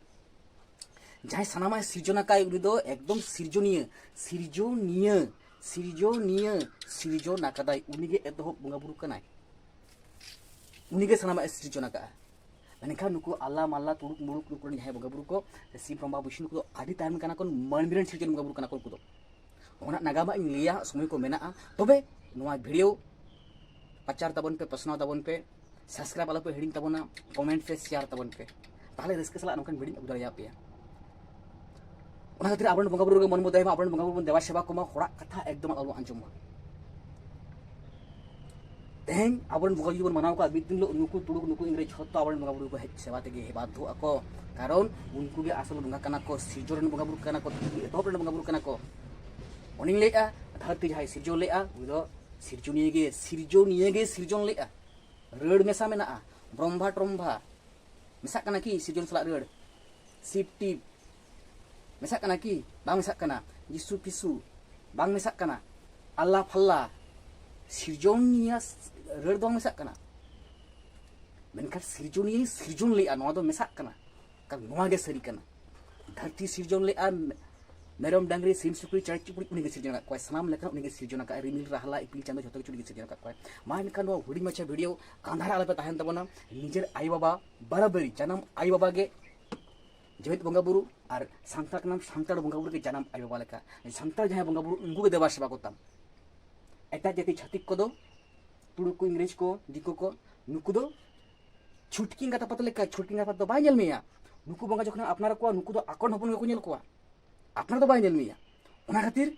ᱡᱟᱦᱟᱸᱭ ᱥᱟᱱᱟᱢᱟᱜ ᱮ ᱥᱤᱨᱡᱚᱱ ᱟᱠᱟᱫ, ᱩᱱᱤ ᱫᱚ ᱮᱠᱫᱚᱢ ᱥᱤᱨᱡᱚᱱᱤᱭᱟᱹ, ᱥᱤᱨᱡᱚᱱᱤᱭᱟᱹ, ᱥᱤᱨᱡᱚᱱᱤᱭᱟᱹ, ᱥᱤᱨᱡᱚᱱ ᱟᱠᱟᱫᱟᱭ, ᱩᱱᱤᱜᱮ ᱮᱛᱚᱦᱚᱵ ᱵᱚᱸᱜᱟ ᱵᱩᱨᱩ ᱠᱟᱱᱟᱭ, ᱩᱱᱤᱜᱮ ᱥᱟᱱᱟᱢᱟᱜ ᱮ ᱥᱤᱨᱡᱚᱱ ᱟᱠᱟᱫᱼᱟ᱾ ᱢᱮᱱᱠᱷᱟᱱ ᱱᱩᱠᱩ ᱟᱞᱞᱟ ᱢᱟᱞᱞᱟ ᱛᱩᱲᱩᱠ ᱢᱩᱲᱩᱠ ᱱᱩᱠᱩ ᱨᱮᱱ ᱡᱟᱦᱟᱸᱭ ᱵᱚᱸᱜᱟ ᱵᱩᱨᱩ ᱠᱚ, ᱥᱤᱵ ᱵᱨᱚᱦᱢᱟ ᱵᱤᱥᱱᱩ, ᱱᱩᱠᱩ ᱫᱚ ᱟᱹᱰᱤ ᱛᱟᱭᱚᱢ ᱠᱟᱱᱟ ᱠᱚ, ᱢᱟᱹᱱᱢᱤ ᱨᱮᱱ ᱥᱤᱨᱡᱚᱱ ᱵᱚᱸᱜᱟ ᱵᱩᱨᱩ ᱠᱟᱱᱟ ᱠᱚ ᱱᱩᱠᱩ ᱫᱚ᱾ ᱚᱱᱟ ᱱᱟᱜᱟᱢᱟᱜ ᱤᱧ ᱞᱟᱹᱭᱟ, ᱥᱚᱢᱚᱭ ᱠᱚ ᱢᱮᱱᱟᱜᱼᱟ᱾ ᱛᱚᱵᱮ ᱱᱚᱣᱟ ᱵᱷᱤᱰᱤᱭᱳ ᱯᱨᱚᱪᱟᱨ ᱛᱟᱵᱚᱱ ᱯᱮ, ᱯᱟᱥᱱᱟᱣ ᱛᱟᱵᱚᱱ ᱯᱮ, ᱥᱟᱵᱥᱠᱨᱟᱭᱤᱵ ᱟᱞᱚᱯᱮ ᱦᱤᱲᱤᱧ ᱛᱟᱵᱚᱱᱟ, ᱠᱚᱢᱮᱱᱴ ᱯᱮ, ᱥᱮᱭᱟᱨ ᱛᱟᱵᱚᱱ ᱯᱮ, ᱛᱟᱦᱚᱞᱮ ᱨᱟᱹᱥᱠᱟᱹ ᱥᱟᱞᱟᱜ ᱱᱚᱝᱠᱟᱱ ᱵᱷᱤᱰᱤᱭᱳᱧ ᱟᱹᱜᱩ ᱫᱟᱲᱮᱭᱟᱯᱮᱭᱟ᱾ ᱚᱱᱟ ᱠᱷᱟᱹᱛᱤᱨ ᱟᱵᱚᱨᱮᱱ ᱵᱚᱸᱜᱟ ᱵᱩᱨᱩ ᱨᱮᱜᱮ ᱢᱚᱱ ᱵᱚ ᱫᱚᱦᱚᱭ ᱢᱟ, ᱟᱵᱚᱨᱮᱱ ᱵᱚᱸᱜᱟ ᱵᱩᱨᱩ ᱵᱚᱱ ᱫᱮᱵᱟ ᱥᱮᱵᱟ ᱠᱚᱢᱟ, ᱦᱚᱲᱟᱜ ᱠᱟᱛᱷᱟ ᱮᱠᱫᱚᱢ ᱟᱞᱚᱵᱚᱱ ᱟᱸᱡᱚᱢ ᱢᱟ᱾ ᱛᱮᱦᱮᱧ ᱟᱵᱚᱨᱮᱱ ᱵᱚᱸᱜᱟ ᱡᱩᱫᱤ ᱵᱚᱱ ᱢᱟᱱᱟᱣ ᱠᱚᱣᱟ, ᱢᱤᱫ ᱫᱤᱱ ᱦᱤᱞᱳᱜ ᱱᱩᱠᱩ ᱛᱩᱲᱩᱠ, ᱱᱩᱠᱩ ᱤᱝᱨᱮᱡᱽ ᱡᱷᱚᱛᱚ ᱟᱵᱚᱨᱮᱱ ᱵᱚᱸᱜᱟ ᱵᱩᱨᱩ ᱠᱚ ᱦᱮᱡ ᱥᱮᱵᱟ ᱛᱮᱜᱮ ᱵᱟᱫᱽᱫᱷᱚᱜ ᱟᱠᱚ᱾ ᱠᱟᱨᱚᱱ ᱩᱱᱠᱩ ᱜᱮ ᱟᱥᱚᱞ ᱵᱚᱸᱜᱟ ᱠᱟᱱᱟ ᱠᱚ, ᱥᱤᱨᱡᱚᱱ ᱨᱮᱱ ᱵᱚᱸᱜᱟ ᱵᱩᱨᱩ ᱠᱟᱱᱟ ᱠᱚ, ᱮᱛᱚᱦᱚᱵ ᱨᱮᱱ ᱵᱚᱸᱜᱟ ᱵᱩᱨᱩ ᱠᱟᱱᱟ ᱠᱚ᱾ ᱚᱱᱮᱧ ᱞᱟᱹᱭᱮᱫᱼᱟ, ᱫᱷᱟᱹᱨᱛᱤ ᱡᱟᱦᱟᱸᱭ ᱥᱤᱨᱡᱚᱱ ᱞᱮᱫᱼᱟ, ᱩᱱᱤ ᱫᱚ ᱥᱤᱨᱡᱚᱱᱤᱭᱟᱹ ᱜᱮ, ᱥᱤᱨᱡᱚᱱᱤᱭᱟᱹ ᱜᱮ ᱥᱤᱨᱡᱚᱱ ᱞᱮᱫᱼᱟ᱾ ᱨᱟᱹᱲ ᱢᱮᱥᱟ ᱢᱮᱱᱟᱜᱼᱟ, ᱵᱨᱚᱢᱵᱷᱟ ᱴᱨᱚᱢᱵᱷᱟ ᱢᱮᱥᱟᱜ ᱠᱟᱱᱟ ᱠᱤ ᱥᱤᱨᱡᱚᱱ ᱥᱟᱞᱟᱜ ᱨᱟᱹᱲ? ᱥᱤᱯ ᱴᱤᱯ ᱢᱮᱥᱟᱜ ᱠᱟᱱᱟ ᱠᱤ? ᱵᱟᱝ ᱢᱮᱥᱟᱜ ᱠᱟᱱᱟ᱾ ᱡᱤᱥᱩ ᱯᱤᱥᱩ ᱵᱟᱝ ᱢᱮᱥᱟᱜ ᱠᱟᱱᱟ᱾ ᱟᱞᱞᱟ ᱯᱷᱟᱞᱞᱟ, ᱥᱤᱨᱡᱚᱱᱤᱭᱟᱹ ᱨᱟᱹᱲ ᱫᱚ ᱵᱟᱝ ᱢᱮᱥᱟᱜ ᱠᱟᱱᱟ᱾ ᱢᱮᱱᱠᱷᱟᱱ ᱥᱤᱨᱡᱚᱱᱤᱭᱟᱹ ᱥᱤᱨᱡᱚᱱ ᱞᱮᱫᱼᱟ, ᱱᱚᱣᱟ ᱫᱚ ᱢᱮᱥᱟᱜ ᱠᱟᱱᱟ᱾ ᱠᱟᱨᱚᱱ ᱱᱚᱣᱟ ᱜᱮ ᱥᱟᱹᱨᱤ ᱠᱟᱱᱟ᱾ ᱫᱷᱟᱹᱨᱛᱤ ᱥᱤᱨᱡᱚᱱ ᱞᱮᱫᱼᱟ, ᱢᱮᱨᱚᱢ, ᱰᱟᱝᱨᱤ, ᱥᱤᱢ, ᱥᱩᱠᱨᱤ, ᱪᱮᱬᱮ ᱪᱤᱯᱨᱩᱫ, ᱩᱱᱤᱜᱮ ᱥᱤᱨᱡᱚᱱ ᱟᱠᱟᱫ ᱠᱚᱣᱟᱭ᱾ ᱥᱟᱱᱟᱢ ᱞᱮᱠᱟᱱ ᱩᱱᱤᱜᱮ ᱥᱤᱨᱡᱚᱱ ᱟᱠᱟᱫ, ᱨᱤᱢᱤᱞ, ᱨᱟᱦᱞᱟ, ᱤᱯᱤᱞ, ᱪᱟᱸᱫᱚ, ᱡᱷᱚᱛᱚ ᱠᱤᱪᱷᱩ ᱩᱱᱤᱜᱮ ᱥᱤᱨᱡᱚᱱ ᱟᱠᱟᱫ ᱠᱚᱣᱟᱭ᱾ ᱢᱟ ᱮᱱᱠᱷᱟᱱ ᱱᱚᱣᱟ ᱦᱩᱰᱤᱧ ᱢᱟᱪᱷᱟ ᱵᱷᱤᱰᱤᱭᱳ ᱟᱸᱫᱷᱟᱨ ᱟᱞᱚᱯᱮ ᱛᱟᱦᱮᱱ ᱛᱟᱵᱚᱱᱟ᱾ ᱱᱤᱡᱮᱨ ᱟᱭᱳᱼᱵᱟᱵᱟ ᱵᱟᱨᱟᱵᱟᱨᱤ, ᱡᱟᱱᱟᱢ ᱟᱭᱳᱼᱵᱟᱵᱟ ᱜᱮ ᱡᱮᱣᱮᱫ ᱵᱚᱸᱜᱟ ᱵᱩᱨᱩ, ᱟᱨ ᱥᱟᱱᱛᱟᱲ ᱠᱟᱱᱟᱢ, ᱥᱟᱱᱛᱟᱲ ᱵᱚᱸᱜᱟ ᱵᱩᱨᱩ ᱜᱮ ᱡᱟᱱᱟᱢ ᱟᱭᱳᱼᱵᱟᱵᱟ ᱞᱮᱠᱟ᱾ ᱥᱟᱱᱛᱟᱲ ᱡᱟᱦᱟᱸᱭ ᱵᱚᱸᱜᱟ ᱵᱩᱨᱩ, ᱩᱱᱠᱩ ᱜᱮ ᱫᱮᱵᱟ ᱥᱮᱵᱟ ᱠᱚᱛᱟᱢ᱾ ᱮᱴᱟᱜ ᱡᱟᱹᱛᱤ ᱪᱷᱟᱹᱛᱤᱠ ᱠᱚᱫᱚ, ᱛᱩᱲᱩᱠ ᱠᱚ, ᱤᱝᱨᱮᱡᱽ ᱠᱚ, ᱫᱤᱠᱩ ᱠᱚ, ᱱᱩᱠᱩ ᱫᱚ ᱪᱷᱩᱴᱠᱤ ᱮᱸᱜᱟᱛ ᱟᱯᱟᱛ ᱞᱮᱠᱟ, ᱪᱷᱩᱴᱠᱤ ᱮᱸᱜᱟᱛ ᱟᱯᱟᱛ ᱫᱚ ᱵᱟᱭ ᱧᱮᱞ ᱢᱮᱭᱟ᱾ ᱱᱩᱠᱩ ᱵᱚᱸᱜᱟ ᱡᱚᱠᱷᱚᱱ ᱟᱯᱱᱟᱨ ᱠᱚᱣᱟ, ᱱᱩᱠᱩ ᱫᱚ ᱟᱠᱚᱨᱮᱱ ᱦᱚᱯᱚᱱ ᱜᱮᱠᱚ ᱧᱮᱞ ᱠᱚᱣᱟ, ᱟᱯᱱᱟᱨ ᱫᱚ ᱵᱟᱭ ᱧᱮᱞ ᱢᱮᱭᱟ᱾ ᱚᱱᱟ ᱠᱷᱟᱹᱛᱤᱨ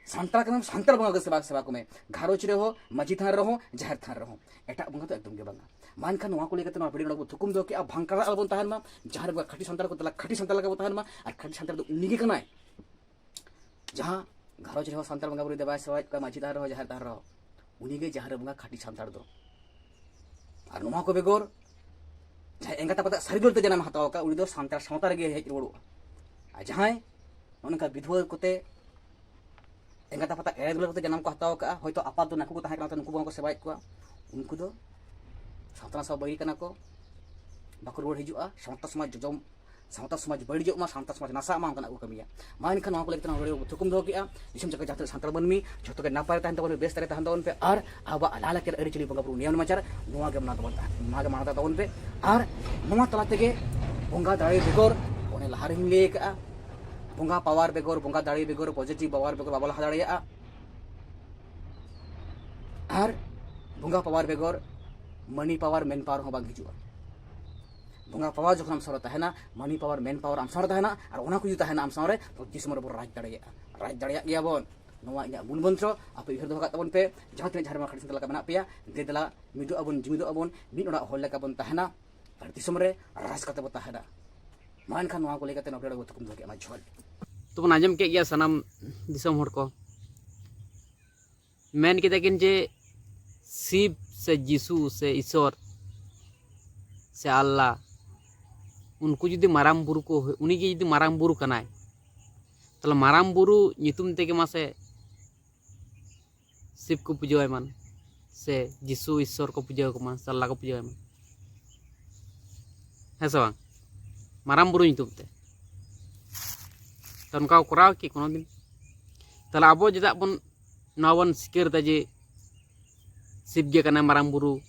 ᱥᱟᱱᱛᱟᱲ ᱠᱟᱱᱟᱢ, ᱥᱟᱱᱛᱟᱲ ᱵᱚᱸᱜᱟ ᱜᱮ ᱥᱮᱵᱟ, ᱥᱮᱵᱟ ᱠᱚᱢᱮ, ᱜᱷᱟᱨᱚᱸᱡᱽ ᱨᱮᱦᱚᱸ, ᱢᱟᱹᱡᱷᱤ ᱛᱷᱟᱱ ᱨᱮᱦᱚᱸ, ᱡᱟᱦᱮᱨ ᱛᱷᱟᱱ ᱨᱮᱦᱚᱸ᱾ ᱮᱴᱟᱜ ᱵᱚᱸᱜᱟ ᱫᱚ ᱮᱠᱫᱚᱢ ᱜᱮ ᱵᱟᱝᱟ᱾ ᱢᱟ ᱮᱱᱠᱷᱟᱱ ᱱᱚᱣᱟ ᱠᱚ ᱞᱟᱹᱭ ᱠᱟᱛᱮ ᱱᱚᱣᱟ ᱵᱷᱤᱰᱤᱭᱳ ᱱᱚᱰᱮ ᱵᱚ ᱛᱷᱩᱠᱩᱢ ᱫᱚᱦᱚ ᱠᱮᱜᱼᱟ᱾ ᱵᱷᱟᱝᱠᱟᱲᱟ ᱟᱞᱚᱵᱚᱱ ᱛᱟᱦᱮᱱ ᱢᱟ᱾ ᱡᱟᱦᱟᱸ ᱨᱮ ᱵᱚᱸᱜᱟ ᱠᱷᱟᱹᱴᱤ ᱥᱟᱱᱛᱟᱲ ᱠᱚ, ᱛᱟᱦᱚᱞᱮ ᱠᱷᱟᱹᱴᱤ ᱥᱟᱱᱛᱟᱲ ᱞᱮᱠᱟ ᱵᱚ ᱛᱟᱦᱮᱱ ᱢᱟ᱾ ᱟᱨ ᱠᱷᱟᱹᱴᱤ ᱥᱟᱱᱛᱟᱲ ᱫᱚ ᱩᱱᱤ ᱜᱮ ᱠᱟᱱᱟᱭ, ᱡᱟᱦᱟᱸ ᱜᱷᱟᱨᱚᱸᱡᱽ ᱨᱮᱦᱚᱸ ᱥᱟᱱᱛᱟᱲ ᱵᱚᱸᱜᱟ ᱵᱩᱨᱩᱭ ᱫᱮᱵᱟᱭ ᱥᱮᱵᱟᱭᱮᱫ ᱠᱚᱣᱟ, ᱢᱟᱹᱡᱷᱤ ᱛᱷᱟᱱ ᱨᱮᱦᱚᱸ, ᱡᱟᱦᱮᱨ ᱛᱷᱟᱱ ᱨᱮᱦᱚᱸ, ᱩᱱᱤ ᱜᱮ ᱡᱟᱦᱟᱸ ᱨᱮ ᱵᱚᱸᱜᱟ ᱠᱷᱟᱹᱴᱤ ᱥᱟᱱᱛᱟᱲ ᱫᱚ᱾ ᱟᱨ ᱱᱚᱣᱟ ᱠᱚ ᱵᱮᱜᱚᱨ ᱡᱟᱦᱟᱸᱭ ᱮᱸᱜᱟᱛ ᱟᱯᱟᱛᱟᱜ ᱥᱟᱹᱨᱤ ᱫᱩᱞᱟᱹᱲ ᱛᱮ ᱡᱟᱱᱟᱢ ᱦᱟᱛᱟᱣ ᱟᱠᱟᱫ, ᱩᱱᱤ ᱫᱚ ᱥᱟᱱᱛᱟᱲ ᱥᱟᱶᱛᱟ ᱨᱮᱜᱮ ᱦᱮᱡ ᱨᱩᱣᱟᱹᱲᱚᱜᱼᱟ᱾ ᱟᱨ ᱡᱟᱦᱟᱸᱭ ᱱᱚᱜᱼᱚ ᱱᱚᱝᱠᱟ ᱵᱤᱫᱷᱣᱟᱹ ᱠᱚᱛᱮ, ᱮᱸᱜᱟᱛ ᱟᱯᱟᱛᱟᱜ ᱮᱲᱮ ᱫᱩᱞᱟᱹᱲ ᱠᱚᱛᱮ ᱡᱟᱱᱟᱢ ᱠᱚ ᱦᱟᱛᱟᱣ ᱟᱠᱟᱫᱼᱟ, ᱦᱚᱭᱛᱳ ᱟᱯᱟᱛ ᱫᱚ ᱱᱟᱠᱩ ᱠᱚ ᱛᱟᱦᱮᱸ ᱠᱟᱱᱟ, ᱛᱚ ᱱᱩᱠᱩ ᱵᱚᱸᱜᱟ ᱠᱚ ᱥᱮᱵᱟᱭᱮᱫ ᱠᱚᱣᱟ, ᱩᱱᱠᱩ ᱫᱚ ᱥᱟᱶᱛᱟ ᱥᱟᱶ ᱵᱟᱹᱜᱤ ᱠᱟᱱᱟ ᱠᱚ, ᱵᱟᱠᱚ ᱨᱩᱣᱟᱹᱲ ᱦᱤᱡᱩᱜᱼᱟ᱾ ᱥᱟᱶᱛᱟ ᱥᱚᱢᱟᱡᱽ ᱡᱚᱡᱚᱢ ᱥᱟᱶᱛᱟ ᱥᱚᱢᱟᱡᱽ ᱵᱟᱹᱲᱤᱡᱚᱜ ᱢᱟ, ᱥᱟᱶᱛᱟ ᱥᱚᱢᱟᱡᱽ ᱱᱟᱥᱟᱜ ᱢᱟ, ᱚᱱᱠᱟᱱᱟᱜ ᱠᱚ ᱠᱟᱹᱢᱤᱭᱟ᱾ ᱢᱟ ᱮᱱᱠᱷᱟᱱ ᱱᱚᱣᱟ ᱠᱚ ᱞᱟᱹᱜᱤᱫ ᱛᱮ ᱱᱚᱣᱟ video ᱵᱚ ᱛᱷᱩᱠᱩᱢ ᱫᱚᱦᱚ ᱠᱮᱜᱼᱟ᱾ ᱫᱤᱥᱚᱢ ᱡᱟᱠᱟᱛ ᱡᱟᱦᱟᱸ ᱛᱤᱱᱟᱹᱜ ᱥᱟᱱᱛᱟᱲ ᱢᱟᱹᱱᱢᱤ ᱡᱷᱚᱛᱚ ᱜᱮ ᱱᱟᱯᱟᱭ ᱨᱮ ᱛᱟᱦᱮᱱ ᱛᱟᱵᱚᱱ ᱯᱮ, ᱵᱮᱥ ᱛᱟᱦᱮᱱ ᱛᱟᱵᱚᱱ ᱯᱮ, ᱟᱨ ᱟᱵᱚᱣᱟᱜ ᱞᱟᱭᱼᱞᱟᱠᱪᱟᱨ ᱟᱹᱨᱤᱪᱟᱹᱞᱤ ᱵᱚᱸᱜᱟ ᱵᱩᱨᱩ ᱱᱤᱭᱚᱢ ᱱᱮᱢᱟᱪᱟᱨ ᱱᱚᱣᱟ ᱜᱮ ᱢᱟᱱᱟᱣ ᱛᱟᱵᱚᱱ, ᱱᱚᱣᱟ ᱜᱮ ᱢᱟᱱᱟᱣ ᱛᱟᱵᱚᱱ ᱯᱮ᱾ ᱟᱨ ᱱᱚᱣᱟ ᱛᱟᱞᱟ ᱛᱮᱜᱮ ᱵᱚᱸᱜᱟ ᱫᱟᱲᱮ ᱵᱮᱜᱚᱨ, ᱚᱱᱮ ᱞᱟᱦᱟ ᱨᱮᱦᱚᱸᱧ ᱞᱟᱹᱭ ᱟᱠᱟᱫᱼᱟ, ᱵᱚᱸᱜᱟ power ᱵᱮᱜᱚᱨ, ᱵᱚᱸᱜᱟ ᱫᱟᱲᱮ ᱵᱮᱜᱚᱨ, positive power ᱵᱮᱜᱚᱨ ᱵᱟᱵᱚ ᱞᱟᱦᱟ ᱫᱟᱲᱮᱭᱟᱜᱼᱟ᱾ ᱟᱨ ᱵᱚᱸᱜᱟ power ᱵᱮᱜᱚᱨ money power, man power ᱦᱚᱸ ᱵᱟᱝ ᱦᱤᱡᱩᱜᱼᱟ᱾ ᱵᱚᱸᱜᱟ power ᱡᱚᱠᱷᱚᱱ ᱟᱢ ᱥᱟᱶ ᱨᱮ ᱛᱟᱦᱮᱱᱟ, money power, man power ᱟᱢ ᱥᱟᱶ ᱨᱮ ᱛᱟᱦᱮᱱᱟ, ᱟᱨ ᱚᱱᱟ ᱠᱚ ᱡᱩᱫᱤ ᱛᱟᱦᱮᱱᱟ ᱟᱢ ᱥᱟᱶ ᱨᱮ, ᱛᱚ ᱫᱤᱥᱚᱢ ᱨᱮᱵᱚᱱ ᱨᱟᱡᱽ ᱫᱟᱲᱮᱭᱟᱜᱼᱟ, ᱨᱟᱡᱽ ᱫᱟᱲᱮᱭᱟᱜ ᱜᱮᱭᱟ ᱵᱚᱱ᱾ ᱱᱚᱣᱟ ᱤᱧᱟᱹᱜ ᱢᱩᱞ ᱢᱚᱱᱛᱨᱚ ᱟᱯᱮ ᱩᱭᱦᱟᱹᱨ ᱫᱚᱦᱚ ᱠᱟᱜ ᱛᱟᱵᱚᱱ ᱯᱮ᱾ ᱡᱟᱦᱟᱸ ᱛᱤᱱᱟᱹᱜ ᱡᱷᱟᱲ ᱵᱟᱝᱞᱟ ᱠᱷᱟᱹᱲᱤ ᱥᱟᱱᱛᱟᱲ ᱮᱞᱟᱠᱟ ᱢᱮᱱᱟᱜ ᱯᱮᱭᱟ, ᱫᱮ ᱫᱮᱞᱟ ᱢᱤᱫᱚᱜ ᱟᱵᱚᱱ, ᱡᱩᱢᱤᱫᱚᱜ ᱟᱵᱚᱱ, ᱢᱤᱫ ᱚᱲᱟᱜ ᱦᱚᱲ ᱞᱮᱠᱟ ᱵᱚᱱ ᱛᱟᱦᱮᱱᱟ, ᱟᱨ ᱫᱤᱥᱚᱢ ᱨᱮ ᱨᱟᱡᱽ ᱠᱟᱛᱮ ᱵᱚᱱ ᱛᱟᱦᱮᱱᱟ᱾ ᱢᱟ ᱮᱱᱠᱷᱟᱱ ᱱᱚᱣᱟ ᱠᱚ ᱞᱟᱹᱭ ᱠᱟᱛᱮ ᱱᱚᱰᱮ ᱵᱚ ᱛᱷᱩᱠᱩᱢ ᱫᱚᱦᱚ ᱠᱮᱫᱼᱟ᱾ ᱢᱟ ᱡᱚᱦᱟᱨ᱾ ᱛᱚᱵᱚᱱ ᱟᱸᱡᱚᱢ ᱠᱮᱫ ᱜᱮᱭᱟ ᱥᱟᱱᱟᱢ ᱫᱤᱥᱚᱢ ᱦᱚᱲ ᱠᱚ, ᱢᱮᱱ ᱠᱮᱫᱟ ᱠᱤᱱ ᱡᱮ ᱥᱤᱵ ᱥᱮ ᱡᱤᱥᱩ ᱥᱮ ᱤᱥᱚᱨ ᱥᱮ ᱟᱞᱞᱟ, ᱩᱱᱠᱩ ᱡᱩᱫᱤ ᱢᱟᱨᱟᱝ ᱵᱩᱨᱩ ᱠᱚ, ᱩᱱᱤ ᱜᱮ ᱡᱩᱫᱤ ᱢᱟᱨᱟᱝ ᱵᱩᱨᱩ ᱠᱟᱱᱟᱭ, ᱛᱟᱦᱚᱞᱮ ᱢᱟᱨᱟᱝ ᱵᱩᱨᱩ ᱧᱩᱛᱩᱢ ᱛᱮᱜᱮ ᱢᱟᱥᱮ ᱥᱤᱵ ᱠᱚ ᱯᱩᱡᱟᱹᱣᱟᱭ ᱢᱟᱱ, ᱥᱮ ᱡᱤᱥᱩ ᱤᱥᱚᱨ ᱠᱚ ᱯᱩᱡᱟᱹ ᱟᱠᱚ ᱢᱟ, ᱥᱮ ᱟᱞᱞᱟ ᱠᱚ ᱯᱩᱡᱟᱹᱣᱟᱭ ᱢᱟ, ᱦᱮᱸ ᱥᱮ ᱵᱟᱝ? ᱢᱟᱨᱟᱝ ᱵᱩᱨᱩ ᱧᱩᱛᱩᱢ ᱛᱮ᱾ ᱛᱚ ᱚᱱᱠᱟ ᱠᱚ ᱠᱚᱨᱟᱣ ᱠᱤ ᱠᱳᱱᱳ ᱫᱤᱱ? ᱛᱟᱦᱚᱞᱮ ᱟᱵᱚ ᱪᱮᱫᱟᱜ ᱵᱚᱱ ᱱᱚᱣᱟ ᱵᱚᱱ ᱥᱤᱠᱟᱹᱨ ᱮᱫᱟ ᱡᱮ ᱥᱤᱵ ᱜᱮ ᱠᱟᱱᱟᱭ ᱢᱟᱨᱟᱝ ᱵᱩᱨᱩ,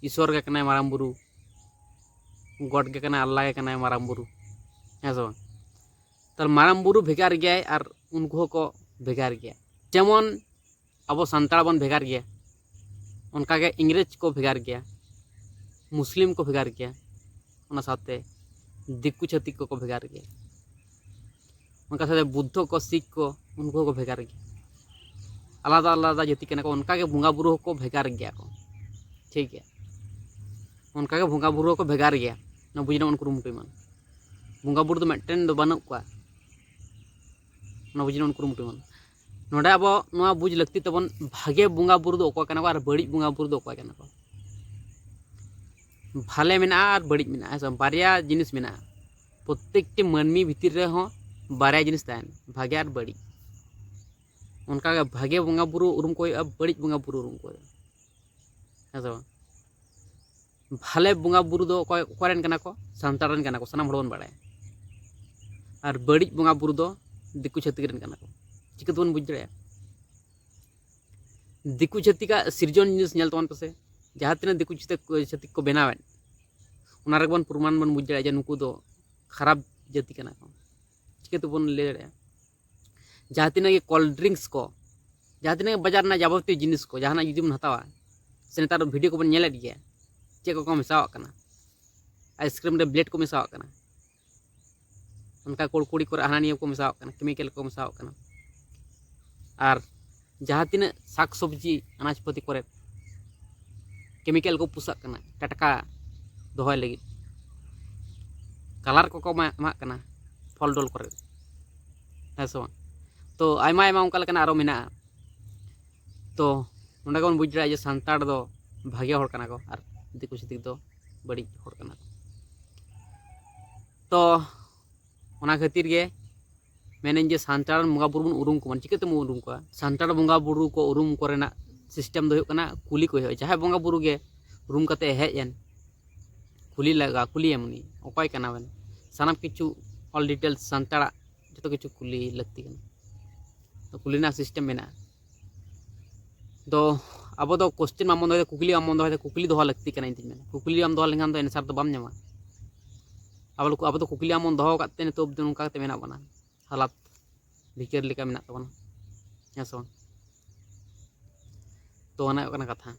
ᱤᱥᱚᱨ ᱜᱮ ᱠᱟᱱᱟᱭ ᱢᱟᱨᱟᱝ ᱵᱩᱨᱩ, ᱜᱚᱰ ᱜᱮ ᱠᱟᱱᱟᱭ, ᱟᱞᱞᱟ ᱜᱮ ᱠᱟᱱᱟᱭ ᱢᱟᱨᱟᱝ ᱵᱩᱨᱩ, ᱦᱮᱸ ᱥᱮ ᱵᱟᱝ? ᱛᱟᱦᱚᱞᱮ ᱢᱟᱨᱟᱝ ᱵᱩᱨᱩ ᱵᱷᱮᱜᱟᱨ ᱜᱮᱭᱟᱭ ᱟᱨ ᱩᱱᱠᱩ ᱦᱚᱸᱠᱚ ᱵᱷᱮᱜᱟᱨ ᱜᱮᱭᱟ᱾ ᱡᱮᱢᱚᱱ ᱟᱵᱚ ᱥᱟᱱᱛᱟᱲ ᱵᱚᱱ ᱵᱷᱮᱜᱟᱨ ᱜᱮᱭᱟ, ᱚᱱᱠᱟᱜᱮ ᱤᱝᱨᱮᱡᱽ ᱠᱚ ᱵᱷᱮᱜᱟᱨ ᱜᱮᱭᱟ, ᱢᱩᱥᱞᱤᱢ ᱠᱚ ᱵᱷᱮᱜᱟᱨ ᱜᱮᱭᱟ, ᱚᱱᱟ ᱥᱟᱶᱛᱮ ᱫᱤᱠᱩ ᱪᱷᱟᱹᱛᱤᱠ ᱠᱚᱠᱚ ᱵᱷᱮᱜᱟᱨ ᱜᱮᱭᱟ᱾ ᱚᱱᱠᱟ ᱥᱟᱶᱛᱮ ᱵᱩᱫᱽᱫᱷᱚ ᱠᱚ, ᱥᱤᱠᱷ ᱠᱚ, ᱩᱱᱠᱩ ᱦᱚᱸᱠᱚ ᱵᱷᱮᱜᱟᱨ ᱜᱮᱭᱟ᱾ ᱟᱞᱟᱫᱟ ᱟᱞᱟᱫᱟ ᱡᱟᱹᱛᱤ ᱠᱟᱱᱟ ᱠᱚ, ᱚᱱᱠᱟᱜᱮ ᱵᱚᱸᱜᱟ ᱵᱩᱨᱩ ᱦᱚᱸᱠᱚ ᱵᱷᱮᱜᱟᱨ ᱜᱮᱭᱟ ᱠᱚ᱾ ᱴᱷᱤᱠ ᱜᱮᱭᱟ, ᱚᱱᱠᱟᱜᱮ ᱵᱚᱸᱜᱟ ᱵᱩᱨᱩ ᱦᱚᱸᱠᱚ ᱵᱷᱮᱜᱟᱨ ᱜᱮᱭᱟ᱾ ᱚᱱᱟ ᱵᱩᱡᱽ ᱨᱮᱱᱟᱜ ᱵᱚᱱ ᱠᱩᱨᱩᱢᱩᱴᱩᱭ ᱢᱟ, ᱵᱚᱸᱜᱟ ᱵᱩᱨᱩ ᱫᱚ ᱢᱤᱫᱴᱮᱱ ᱫᱚ ᱵᱟᱹᱱᱩᱜ ᱠᱚᱣᱟ᱾ ᱚᱱᱟ ᱵᱩᱡᱽ ᱨᱮᱱᱟᱜ ᱵᱚᱱ ᱠᱩᱨᱩᱢᱩᱴᱩᱭ ᱢᱟ᱾ ᱱᱚᱰᱮ ᱟᱵᱚ ᱱᱚᱣᱟ ᱵᱩᱡᱽ ᱞᱟᱹᱠᱛᱤ ᱛᱟᱵᱚᱱ, ᱵᱷᱟᱜᱮ ᱵᱚᱸᱜᱟ ᱵᱩᱨᱩ ᱫᱚ ᱚᱠᱚᱭ ᱠᱟᱱᱟ ᱠᱚ ᱟᱨ ᱵᱟᱹᱲᱤᱡ ᱵᱚᱸᱜᱟ ᱵᱩᱨᱩ ᱫᱚ ᱚᱠᱚᱭ ᱠᱟᱱᱟ ᱠᱚ᱾ ᱵᱷᱟᱞᱮ ᱢᱮᱱᱟᱜᱼᱟ ᱟᱨ ᱵᱟᱹᱲᱤᱡ ᱢᱮᱱᱟᱜᱼᱟ, ᱦᱮᱸ ᱥᱮ ᱵᱟᱝ? ᱵᱟᱨᱭᱟ ᱡᱤᱱᱤᱥ ᱢᱮᱱᱟᱜᱼᱟ᱾ ᱯᱨᱚᱛᱮᱠᱴᱤ ᱢᱟᱹᱱᱢᱤ ᱵᱷᱤᱛᱤᱨ ᱨᱮᱦᱚᱸ ᱵᱟᱨᱭᱟ ᱡᱤᱱᱤᱥ ᱛᱟᱦᱮᱱᱟ, ᱵᱷᱟᱜᱮ ᱟᱨ ᱵᱟᱹᱲᱤᱡ᱾ ᱚᱱᱠᱟᱜᱮ ᱵᱷᱟᱜᱮ ᱵᱚᱸᱜᱟ ᱵᱩᱨᱩ ᱩᱨᱩᱢ ᱠᱚ ᱦᱩᱭᱩᱜᱼᱟ, ᱵᱟᱹᱲᱤᱡ ᱵᱚᱸᱜᱟ ᱵᱩᱨᱩ ᱩᱨᱩᱢ ᱠᱚ ᱦᱩᱭᱩᱜᱼᱟ, ᱦᱮᱸ ᱥᱮ ᱵᱟᱝ? ᱵᱷᱟᱞᱮ ᱵᱚᱸᱜᱟ ᱵᱩᱨᱩ ᱫᱚ ᱚᱠᱚᱭ, ᱚᱠᱚᱭ ᱨᱮᱱ ᱠᱟᱱᱟ ᱠᱚ? ᱥᱟᱱᱛᱟᱲ ᱨᱮᱱ ᱠᱟᱱᱟ ᱠᱚ, ᱥᱟᱱᱟᱢ ᱦᱚᱲ ᱵᱚᱱ ᱵᱟᱲᱟᱭᱟ᱾ ᱟᱨ ᱵᱟᱹᱲᱤᱡ ᱵᱚᱸᱜᱟ ᱵᱩᱨᱩ ᱫᱚ ᱫᱤᱠᱩ ᱪᱷᱟᱹᱛᱤᱠ ᱨᱮᱱ ᱠᱟᱱᱟ ᱠᱚ᱾ ᱪᱤᱠᱟᱹ ᱛᱮᱵᱚᱱ ᱵᱩᱡᱽ ᱫᱟᱲᱮᱭᱟᱜᱼᱟ? ᱫᱤᱠᱩ ᱪᱷᱟᱹᱛᱤᱠᱟᱜ ᱥᱤᱨᱡᱚᱱ ᱡᱤᱱᱤᱥ ᱧᱮᱞ ᱛᱟᱵᱚᱱ ᱯᱮᱥᱮ, ᱡᱟᱦᱟᱸ ᱛᱤᱱᱟᱹᱜ ᱫᱤᱠᱩ ᱪᱷᱟᱹᱛᱤᱠ, ᱪᱷᱟᱹᱛᱤᱠ ᱠᱚ ᱵᱮᱱᱟᱣᱮᱫ, ᱚᱱᱟ ᱨᱮᱜᱮ ᱵᱚᱱ ᱯᱨᱚᱢᱟᱱ ᱵᱚᱱ ᱵᱩᱡᱽ ᱫᱟᱲᱮᱭᱟᱜᱼᱟ ᱡᱮ ᱱᱩᱠᱩ ᱫᱚ ᱠᱷᱟᱨᱟᱯ ᱡᱟᱹᱛᱤ ᱠᱟᱱᱟ ᱠᱚ᱾ ᱪᱤᱠᱟᱹ ᱛᱮᱵᱚᱱ ᱞᱟᱹᱭ ᱫᱟᱲᱮᱭᱟᱜᱼᱟ? ᱡᱟᱦᱟᱸ ᱛᱤᱱᱟᱹᱜ ᱜᱮ ᱠᱳᱞᱰ ᱰᱨᱤᱝᱠᱥ ᱠᱚ, ᱡᱟᱦᱟᱸ ᱛᱤᱱᱟᱹᱜ ᱜᱮ ᱵᱟᱡᱟᱨ ᱨᱮᱱᱟᱜ ᱡᱟᱵᱚᱛᱤᱭᱚ ᱡᱤᱱᱤᱥ ᱠᱚ, ᱡᱟᱦᱟᱱᱟᱜ ᱡᱩᱫᱤ ᱵᱚᱱ ᱦᱟᱛᱟᱣᱟ, ᱥᱮ ᱱᱮᱛᱟᱨ ᱵᱷᱤᱰᱤᱭᱳ ᱠᱚᱵᱚᱱ ᱧᱮᱞᱮᱫ ᱜᱮᱭᱟ, ᱪᱮᱫ ᱠᱚᱠᱚ ᱢᱮᱥᱟᱣᱟᱜ ᱠᱟᱱᱟ, ᱟᱭᱤᱥᱠᱨᱤᱢ ᱨᱮ ᱵᱞᱮᱰ ᱠᱚ ᱢᱮᱥᱟᱣᱟᱜ ᱠᱟᱱᱟ, ᱚᱱᱠᱟ ᱠᱩᱲᱠᱩᱲᱤ ᱠᱚᱨᱮ ᱦᱟᱱᱟ ᱱᱤᱭᱟᱹ ᱠᱚ ᱢᱮᱥᱟᱣᱟᱜ ᱠᱟᱱᱟ, ᱠᱮᱢᱤᱠᱮᱞ ᱠᱚ ᱢᱮᱥᱟᱣᱟᱜ ᱠᱟᱱᱟ᱾ ᱟᱨ ᱡᱟᱦᱟᱸ ᱛᱤᱱᱟᱹᱜ ᱥᱟᱠ ᱥᱚᱵᱽᱡᱤ ᱟᱱᱟᱡᱽ ᱯᱟᱹᱛᱤ ᱠᱚᱨᱮ ᱠᱮᱢᱤᱠᱮᱞ ᱠᱚ ᱯᱩᱥᱟᱜ ᱠᱟᱱᱟ ᱴᱟᱴᱠᱟ ᱫᱚᱦᱚᱭ ᱞᱟᱹᱜᱤᱫ, ᱠᱟᱞᱟᱨ ᱠᱚᱠᱚ ᱮᱢᱟ-, ᱮᱢᱟᱜ ᱠᱟᱱᱟ ᱯᱷᱚᱞ ᱰᱚᱞ ᱠᱚᱨᱮ, ᱦᱮᱸ ᱥᱮ ᱵᱟᱝ? ᱛᱚ ᱟᱭᱢᱟ ᱟᱭᱢᱟ ᱚᱱᱠᱟ ᱞᱮᱠᱟᱱᱟᱜ ᱟᱨᱚ ᱢᱮᱱᱟᱜᱼᱟ᱾ ᱛᱚ ᱱᱚᱸᱰᱮ ᱜᱮᱵᱚᱱ ᱵᱩᱡᱽ ᱫᱟᱲᱮᱭᱟᱜᱼᱟ ᱡᱮ ᱥᱟᱱᱛᱟᱲ ᱫᱚ ᱵᱷᱟᱜᱮ ᱦᱚᱲ ᱠᱟᱱᱟ ᱠᱚ ᱟᱨ ᱫᱤᱠᱩ ᱪᱷᱟᱹᱛᱤᱠ ᱫᱚ ᱵᱟᱹᱲᱤᱡ ᱦᱚᱲ ᱠᱟᱱᱟ ᱠᱚ᱾ ᱛᱚ ᱚᱱᱟ ᱠᱷᱟᱹᱛᱤᱨ ᱜᱮ ᱢᱮᱱᱟᱹᱧ ᱡᱮ ᱥᱟᱱᱛᱟᱲ ᱵᱚᱸᱜᱟ ᱵᱩᱨᱩ ᱵᱚᱱ ᱩᱨᱩᱢ ᱠᱚᱢᱟ᱾ ᱪᱤᱠᱟᱹ ᱛᱮᱵᱚᱱ ᱩᱨᱩᱢ ᱠᱚᱣᱟ? ᱥᱟᱱᱛᱟᱲ ᱵᱚᱸᱜᱟ ᱵᱩᱨᱩ ᱠᱚ ᱩᱨᱩᱢ ᱠᱚᱨᱮᱱᱟᱜ ᱥᱤᱥᱴᱮᱢ ᱫᱚ ᱦᱩᱭᱩᱜ ᱠᱟᱱᱟ ᱠᱩᱞᱤ ᱠᱚ ᱦᱩᱭᱩᱜᱼᱟ᱾ ᱡᱟᱦᱟᱸᱭ ᱵᱚᱸᱜᱟ ᱵᱩᱨᱩ ᱜᱮ ᱨᱩᱢ ᱠᱟᱛᱮ ᱦᱮᱡ ᱮᱱ, ᱠᱩᱞᱤ ᱞᱟᱜᱟᱜᱼᱟ, ᱠᱩᱞᱤᱭᱮᱢ ᱩᱱᱤ ᱚᱠᱚᱭ ᱠᱟᱱᱟᱵᱮᱱ, ᱥᱟᱱᱟᱢ ᱠᱤᱪᱷᱩ ᱚᱞ ᱰᱤᱴᱮᱞᱥ ᱥᱟᱱᱛᱟᱲᱟᱜ ᱡᱚᱛᱚ ᱠᱤᱪᱷᱩ ᱠᱩᱞᱤ ᱞᱟᱹᱠᱛᱤ ᱠᱟᱱᱟ᱾ ᱛᱚ ᱠᱩᱞᱤ ᱨᱮᱱᱟᱜ ᱥᱤᱥᱴᱮᱢ ᱢᱮᱱᱟᱜᱼᱟ᱾ ᱫᱚ ᱟᱵᱚ ᱫᱚ ᱠᱚᱥᱪᱮᱱ ᱵᱟᱵᱚᱱ ᱫᱚᱦᱚᱭᱮᱫᱟ, ᱠᱩᱠᱞᱤ ᱵᱟᱵᱚᱱ ᱫᱚᱦᱚᱭᱮᱫᱟ, ᱠᱩᱠᱞᱤ ᱫᱚᱦᱚ ᱞᱟᱹᱠᱛᱤ ᱠᱟᱱᱟ᱾ ᱤᱧ ᱫᱩᱧ ᱢᱮᱱᱟ ᱠᱩᱠᱞᱤ ᱵᱟᱢ ᱫᱚᱦᱚ ᱞᱮᱱᱠᱷᱟᱱ ᱫᱚ ᱮᱱᱥᱟᱨ ᱫᱚ ᱵᱟᱢ ᱧᱟᱢᱟ᱾ ᱟᱵᱚ ᱫᱚ, ᱟᱵᱚ ᱫᱚ ᱠᱩᱠᱞᱤ ᱵᱟᱵᱚᱱ ᱫᱚᱦᱚ ᱟᱠᱟᱫ ᱛᱮ ᱱᱤᱛᱚᱜ ᱚᱵᱫᱤ ᱱᱚᱝᱠᱟ ᱠᱟᱛᱮ ᱢᱮᱱᱟᱜ ᱵᱚᱱᱟ, ᱦᱟᱞᱟᱛ ᱵᱷᱤᱠᱟᱹᱨ ᱞᱮᱠᱟ ᱢᱮᱱᱟᱜ ᱛᱟᱵᱚᱱᱟ, ᱦᱮᱸ ᱥᱮ ᱵᱟᱝ? ᱛᱚ ᱚᱱᱟ ᱦᱩᱭᱩᱜ ᱠᱟᱱᱟ ᱠᱟᱛᱷᱟ᱾